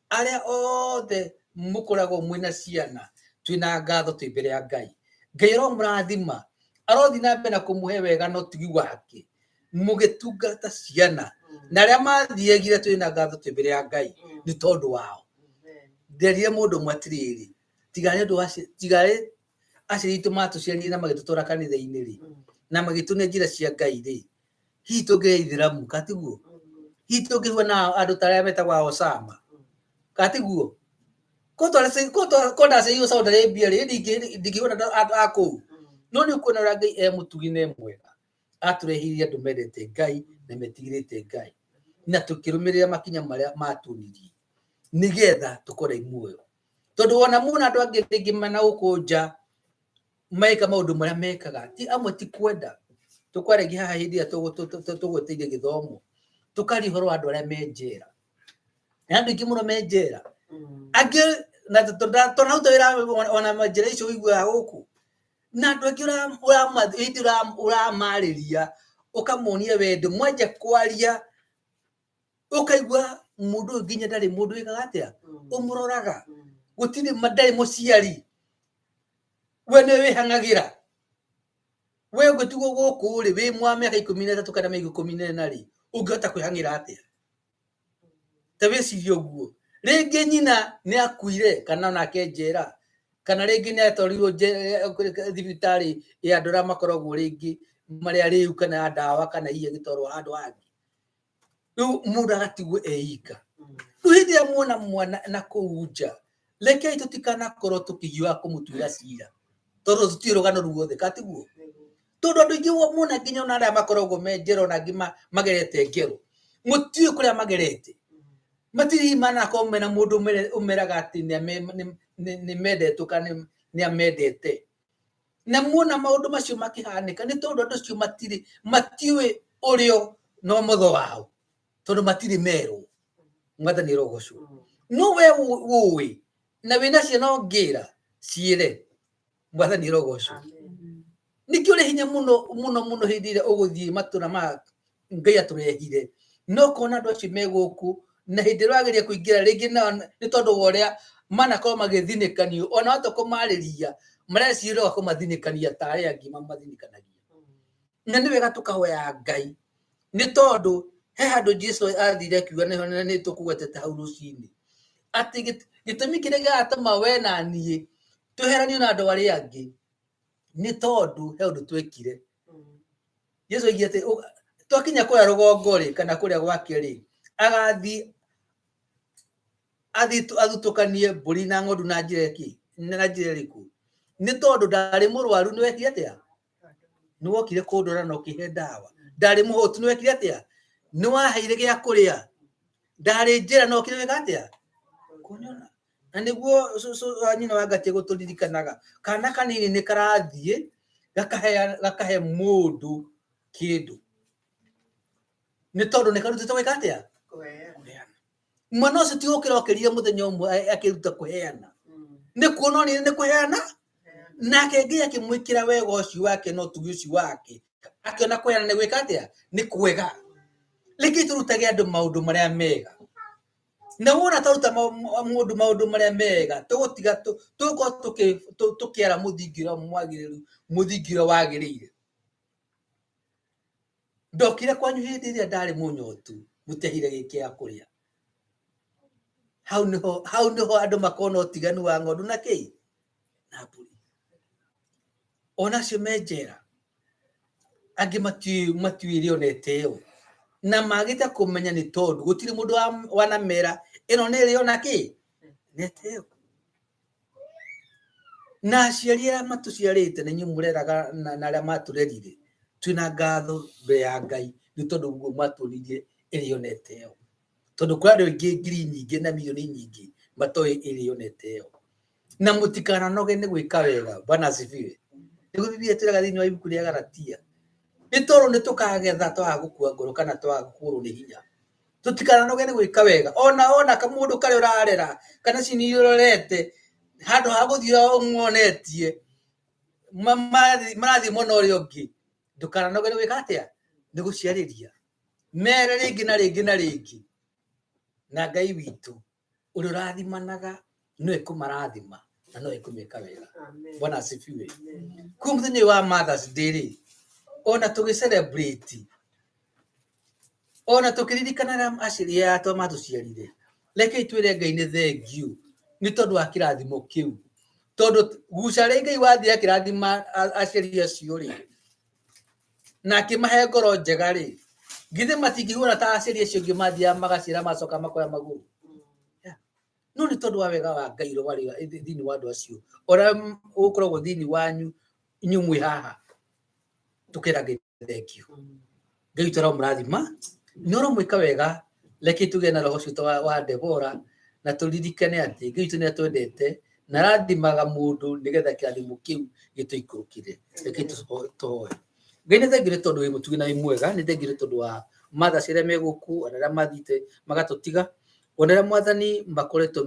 Speaker 2: arĩa othe mũkoragwo mwĩna ciana, twĩna ngatho twĩ mbere ya Ngai. Ngai aromũrathima, arothiĩ na mbere na kũmũhe wega na ũtugi wake mũgĩtungata ciana. Na arĩa mathiagire twĩna ngatho twĩ mbere ya Ngai nĩ tondũ wao. Nderire mũndũ ũmwe atĩrĩrĩ, tiga nĩ ũndũ wa tiga aciari aitũ matũciarire na magĩtũtwara kanitha-inĩ rĩ, na magĩtuonia njĩra cia Ngai rĩ, hihi tũngĩrĩ aithĩramu, ka tiguo? Hihi tũngĩhua na andũ ta arĩa metagwo a Osama, ka tiguo? Ko ndaciarirwo Saudi Arabia rĩ, ndingĩhua na andũ a kũu. No nĩ ũkuona ũrĩa Ngai e mũtugi na e mwega. Atũrehirie andũ mendete Ngai na metigĩrĩte Ngai. Na tũkĩrũmĩrĩra makinya marĩa matuonirie nĩgetha tũkorwo muoyo. Tondũ wona muona andũ angĩ rĩngĩ mena gũkũ nja meka maũndũ marĩa mekaga, ti amwe ti kwenda. Tũkwaragia haha hĩndĩ ĩrĩa tũgweteire gĩthomo, tũkaria ũhoro wa andũ arĩa me njera. Na andũ aingĩ mũno me njera. Angĩ na twanaruta wĩra ona njĩra icio ũiguaga gũkũ. Na andũ angĩ hĩndĩ ũramarĩria ũkamonia wendo, mwanjia kwaria ũkaigua mũndũ ũyũ nginya ndarĩ mũndũ wĩkaga atĩa ũmũroraga, gũtirĩ ndarĩ mũciari, we nĩwe wĩhang'agĩra. We ũngĩtigwo gũkũ rĩ, wĩ mwa mĩaka 13 kana mĩaka 14 rĩ, ũngĩhota kwĩhang'ĩra atĩa? Ta wĩcirie ũguo. Rĩngĩ nyina nĩ akuire kana onake njera, kana rĩngĩ nĩ atwarirwo thibitarĩ ya andũ arĩa makoragwo rĩngĩ marĩ arĩu kana ya ndawa kana hihi agĩtwarwo handũ hangĩ. Rĩu mũndũ agatigwo e ika. Rĩu hĩndĩ ĩrĩa muona mwana na kũu nja, rekei tũtikanakorwo tũkĩhiũha kũmũtuĩra cira, tondũ tũtiũĩ rũgano ruothe, ka tiguo? Tondũ andũ aingĩ muona nginya ona arĩa makoragwo me njera ona angĩ magerete ngero, mũtiũĩ kũrĩa magerete. Matirĩ hihi manakorwo mena mũndũ ũmeraga atĩ nĩ mendetwo kana nĩ amendete. Na muona maũndũ macio makĩhanĩka nĩ tondũ andũ acio matirĩ, matiũĩ ũrĩo na ũmotho wao, tondũ matirĩ merwo. Mwathani arogocwo. No we ũĩ na wĩna ciana ũngĩra ciĩre, Mwathani arogocwo. Nĩkĩo ũrĩ hinya mũno mũno mũno hĩndĩ ĩrĩa ũgũthiĩ matũra ma Ngai atũrehire, no ũkona andũ acio me gũkũ na hĩndĩ ĩrĩa ũrageria kũingĩra rĩngĩ nao nĩ tondũ wa ũrĩa manakorwo magĩthinĩkanio, ona wahota kũmarĩria mareciria ũroka kũmathinĩkania ta arĩa angĩ mamathinĩkanagia. Na nĩ wega tũkahoya Ngai nĩ tondũ he handũ Jesu athire akiuga na nĩ tũkũgwetete hau rũcinĩ atĩ gĩtũmi kĩrĩa kĩratũma we na niĩ tweheranio na andũ arĩa angĩ nĩ tondũ he ũndũ twekire. Jesu oigire atĩ twakinya kũrĩa rũgongo rĩ kana kũrĩa gwake rĩ, agathiĩ athutũkanie mbũri na ng'ondu na njĩra ĩkĩ, na njĩra ĩrĩkũ? Nĩ tondũ ndarĩ mũrwaru nĩ wekire atĩa? Nĩ wokire kũndora na ũkĩhe ndawa. Ndarĩ mũhũtu nĩ wekire atĩa? Nĩ waheire gĩa kũrĩa. Ndarĩ njĩra na ũkire wĩka atĩa? Kũnyona. Na nĩguo nyina wa Ngatĩ gũtũririkanaga, kana kanini nĩ karathiĩ gakahe mũndũ kĩndũ. Nĩ tondũ nĩ karutĩte gwĩka atĩa? Kũheana. Mwana ũcio ti gũkĩra okĩrire mũthenya ũmwe akĩruta kũheana. Nĩ kuona onire nĩ kũheana, nake Ngai akĩmwĩkĩra wega ũcio wake na ũtugi ũcio wake, akĩona kũheana nĩ gwĩka atĩa? Nĩ kwega. Reke tũrutage andũ maũndũ marĩa mega. Na wona twaruta mũndũ maũndũ marĩa mega, tũgũtiga tũgũkorwo tũkĩara mũthingi ũrĩa mwagĩrĩru, mũthingi ũrĩa wagĩrĩire. Ndokire kwanyu hĩndĩ ĩrĩa ndarĩ mũnyotu, mũtiaheire gĩa kũrĩa. Hau niho, hau niho andũ makona ũtiganu wa ng'ondu na kĩi na mbũri. Ona acio me njera angĩ matiũĩ ĩrĩ ona ĩteo, na magĩte kũmenya nĩ tondũ gũtirĩ mũndũ wanamera ĩno nĩ ĩrĩ ona kĩ nĩ ĩteo. Na aciari arĩa matũciarĩte na inyuĩ mũreraga na arĩa matũrerire, twĩna ngatho mbere ya Ngai nĩ tondũ guo mwatuonirie ĩrĩ ona ĩteo. Tondũ kũrĩ andũ aingĩ ngiri nyingĩ na milioni nyingĩ matoĩ ĩrĩ ona ĩteo. Na mũtikananoge nĩ gwĩka wega. Bwana asifiwe. Nĩguo Biblia ĩtwĩraga thĩinĩ wa ibuku rĩa Galatia, nĩ tondũ nĩ tũkagetha twaga gũkua ngoro kana twaga kũũrwo nĩ hinya. Tũtikananoge nĩ gwĩka wega. Ona wona kamũndũ karĩa ũrarera kana ciana iria ũrorete, handũ ha gũthiĩ ũmonetie marathiĩ mwena ũrĩa ũngĩ, ndũkananoge nĩ gwĩka atĩa? Nĩ gũciarĩria. Mere rĩngĩ na rĩngĩ na rĩngĩ. Na Ngai witũ ũrĩa ũrathimanaga no ekũmarathima na no ekũmeka wega. Bwana asifiwe. Kwa mũthenya ũyũ wa Mother's Day rĩ, ona tũgĩ celebrate, ona tũkĩririkana arĩa aciari atwa matũciarire, rekei twĩre Ngai nĩ thengiũ nĩ tondũ wa kĩrathimo kĩu. Tondũ guca rĩ Ngai wathiĩ akĩrathima aciari acio rĩ, na akĩmahe ngoro njega rĩ, githĩ matingĩhuana ta aciari acio angĩ mathiaga magaciara macoka makoya magũrũ? No nĩ tondũ wa wega wa Ngai ũrĩa warĩ thĩinĩ wa andũ acio, ũrĩa ũkoragwo thĩinĩ wanyu inyuĩ mwĩ haha, tũkera Ngai thengiũ. Ngai witũ aromũrathima, nĩ ũramwĩka wega. Reke tũgĩe na roho ũcio wa Debora na tũririkane atĩ Ngai witũ nĩ atwendete na arathimaga mũndũ nĩgetha kĩrathimo kĩu gĩtũikũrũkĩre. Reke tũhoe. Ngai nĩ thengiũ nĩ tondũ wĩ mũtugi na wĩ mwega, nĩ thengiũ nĩ tondũ wa Mothers arĩa me gũkũ, ona arĩa mathiĩte magatũtiga, ona arĩa Mwathani makoretwo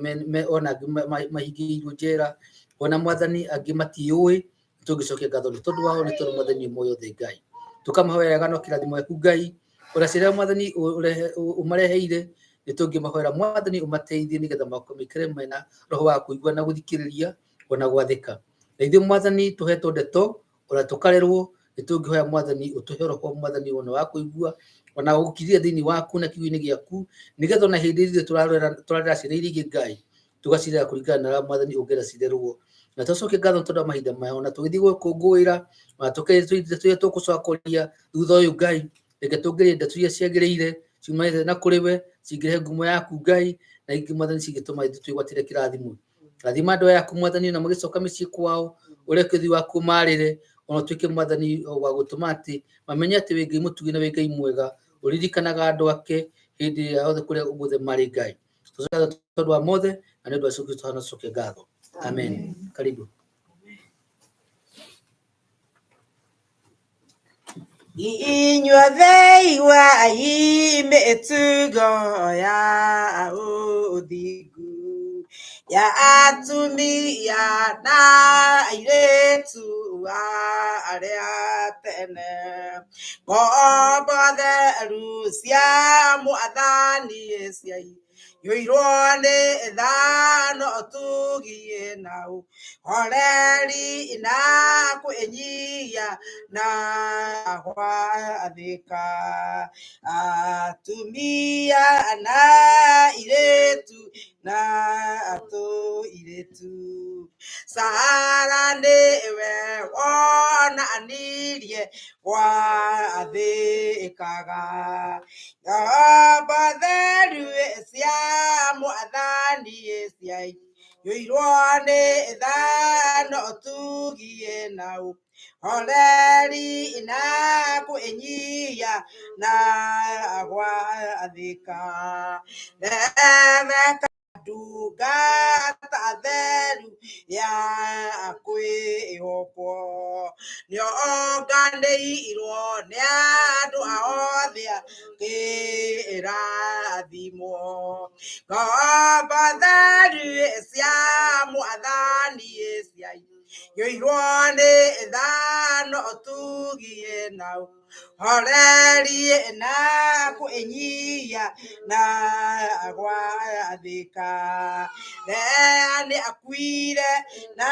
Speaker 2: ona angĩ mahingĩirwo njera, ona Mwathani angĩ matiũĩ, tũngĩcokia ngatho nĩ tondũ wao, nĩ tondũ Mwathani nĩ muoyo thĩ Ngai. Tũkamahoera no kĩrathimo gĩaku Ngai, ona ciana Mwathani ũmareheire, nĩ tũngĩmahoera Mwathani ũmateithie nĩgetha maikare mena roho wa kũigua na gũthikĩrĩria ona gwathĩka. Na ithuĩ Mwathani tũhetwo ndeto ona tũkarerwo, nĩ tũngĩhoya Mwathani ũtũhe roho Mwathani ona wa kũigua ona gũkirĩrĩria thĩinĩ waku na kiugo-inĩ gĩaku, nĩgetha ona hĩndĩ ĩrĩa tũrarera ciana iria ingĩ Ngai, tũgacirera kũringana na ũrĩa Mwathani ũngĩenda cirerwo. Na tũcokie ngatho tondũ wa mahinda maya, ona tũgĩthiĩ gũkũngũĩra, ona tũkĩrĩa tũgũcokoria thutha ũyũ Ngai, reke tũngĩrĩe ndeto iria ciagĩrĩire ciumanĩte na kũrĩ we, cingĩrehe ngumo yaku Ngai, na ingĩ Mwathani cingĩtũma ithuĩ twĩgwatĩre kĩrathimo. Rathima andũ aya aku Mwathani, na magĩcoka mĩciĩ kwao, ũreke ũthiũ waku ũmarĩre, ona ũtuĩke Mwathani wa gũtũma atĩ mamenye atĩ wĩ Ngai mũtugi na wĩ Ngai mwega, ũririkanaga andũ ake hĩndĩ ĩrĩa yothe kũrĩa guothe marĩ Ngai. Tũcoke tondũ wa mothe, na nĩ ũndũ wa Jesũ Kristo hanacokia ngatho. Amen. Karibu.
Speaker 1: Inyuothe iguai mĩtugo ya ũthingu ya atumia na airĩtu arĩa tene, ngombo theru cia Mwathani ciaiyũirwo nĩ tha na ũtugi na ũhoreri na kwĩnyihia na gwathĩka. Atumia na airĩtu na tũirĩtu, Sara nĩwe wonanirie gwathĩkaga. Ngombo theru cia Mwathani ciaiyũirwo nĩ tha na ũtugi na ũhoreri na kwĩnyihia na gwathĩka. Rebeka ndungata theru ya kwĩhokwo, nĩonganĩirwo nĩ andũ othe akĩrathimwo. Ngombo theru cia Mwathani ciaiyũirwo nĩ tha na ũtugi na Horeri na kwĩnyihia na gwathĩka. Lea nĩ akuire na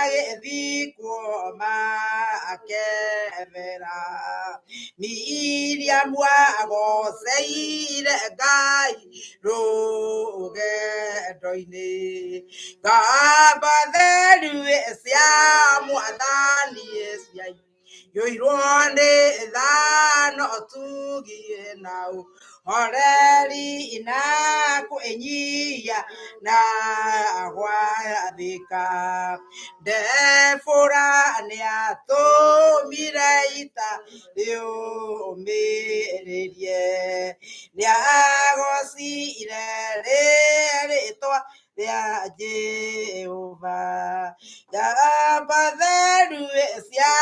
Speaker 1: agĩthikwo Makebera. Miriamu agoceire Ngai rũgendo-inĩ. Ngamba theru cia Mwathani ciaiyũirwo nĩ tha na ũtugi na ũhoreri na kwĩnyihia na gwathĩka. Ndebũra nĩatũmire ita rĩũmĩrĩrie, nĩagocire rĩrĩtwa rĩa Jehova. Njamba theru cia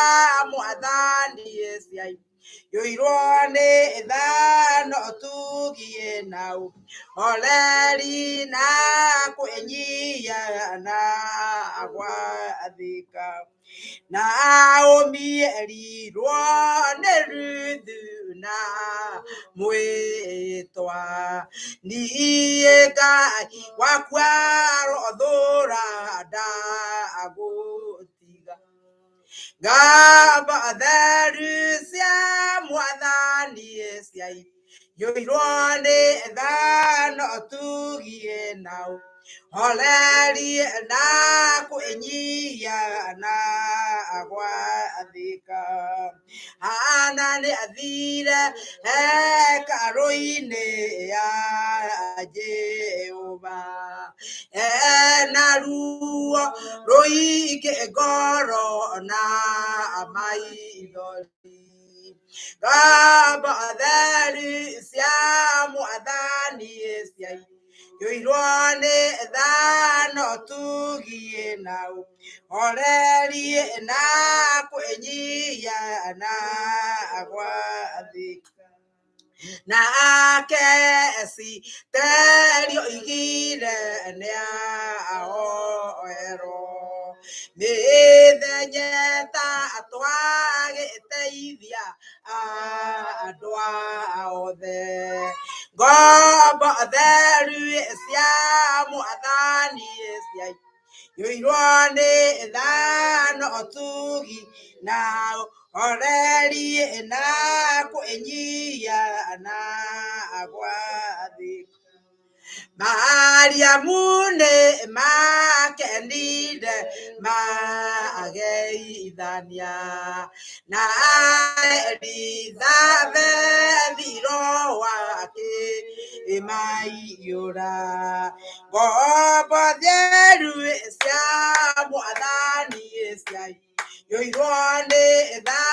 Speaker 1: Mwathani ciaiyũirwo nĩ tha na ũtugi na ũhoreri na kwĩnyihia na gwathĩka. Naomi erirwo nĩ Ruthu na mwĩtwa, niĩ Ngai wakwa arothũra ndagũtiga. Ngamba theru cia Mwathani ciaiyũirwo nĩ tha na ũtugi na ũhoreri na kwĩnyihia na gwathĩka. Hana nĩ athire hekarũ-inĩ ya Jehova, ena ruo rũingĩ ngoro na maithori. Ngamba theru cia Mwathani ciaiyũirwo nĩ tha na ũtugi na ũhoreri na kwĩnyihia na gwathĩka. Nake Esiteri oigire nĩahoerwo mĩthenya ĩtatũ agĩteithia andũ othe. Ngombo theru cia Mwathani ciaiyũirwo nĩ tha na ũtugi na ũhoreri na kwĩnyihia na gwathĩka. Mariamu nĩ makenire mageithania na Elizabethi roho wake maiyũra. Ngombo theru cia Mwathani ciaiyũirwo nĩ tha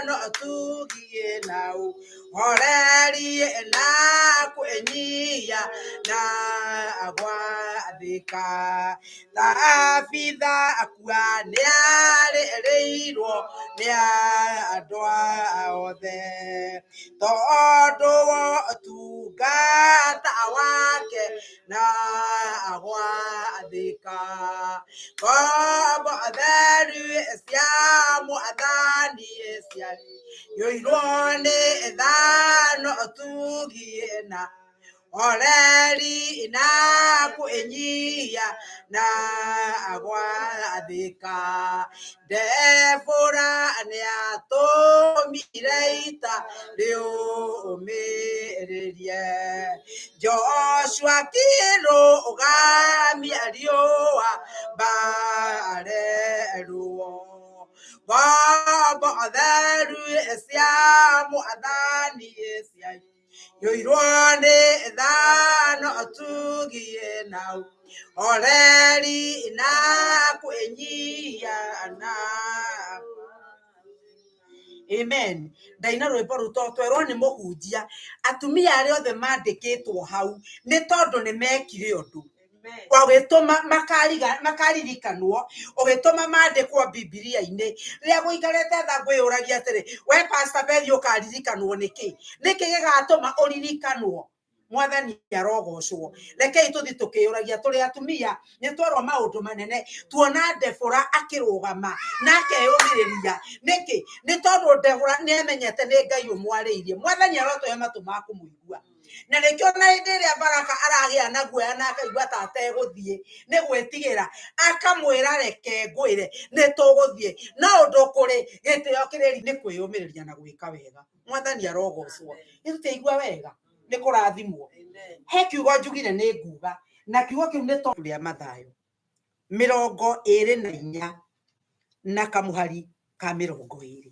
Speaker 1: na ũtugi na ũhoreri na kwĩnyihia na gwathĩka. Tabitha akua nĩarĩrĩirwo nĩ andũ othe, tondũ wa ũtungata wake na gwathĩka. Ngombo theru cia Mwathani ciaiyũirwo nĩ tha na ũtugi na ũhoreri na kwĩnyihia na gwathĩka. Ndebũra nĩatũmire ita rĩũmĩrĩrie, Joshua akĩrũgamia riũa mbare ruo. Ngombo theru cia Mwathani ciaiyũirwo nĩ tha na ũtugi na ũhoreri na kwĩnyihia na Amen. Ndaina rwĩmbo rũu tondũ twerwo nĩ mũhunjia atumia arĩa othe mandĩkĩtwo hau nĩ tondũ nĩ mekire ũndũ ũgĩtũma makaririkanwo, ũgĩtũma mandĩkwo Bibilia-inĩ. Rĩrĩa gũikarĩte tha ngwĩyũragia atĩrĩ, we Pastor Beth ũkaririkanwo nĩkĩ? Nĩkĩ gĩgatũma ũririkanwo? Mwathani arogocwo. Rekei tũthiĩ tũkĩyũragia tũrĩ atumia, nĩ twerwo maũndũ manene. Tuona Debora akĩrũgama na akeyũmĩrĩria. Nĩkĩ? Nĩ tondũ Debora nĩ amenyete nĩ Ngai ũmwarĩirie. Mwathani arotũhe matũ ma kũmũigua. Na nĩkĩo na hĩndĩ ĩrĩa Baraka aragĩa na guoya na akaigua ta ategũthiĩ nĩ gwĩtigĩra, akamwĩra reke ngwĩre nĩ tũgũthiĩ. No ũndũ kũrĩ gĩtĩo kĩrĩri nĩ kwĩyũmĩrĩria na gwĩka wega. Mwathani arogocwo. Itũtiaigua wega nĩ kũrathimwo. He kiugo njugire nĩ nguga, na kiugo kĩu nĩ tondũ rĩa Mathayo 24 na kamũhari ka 20.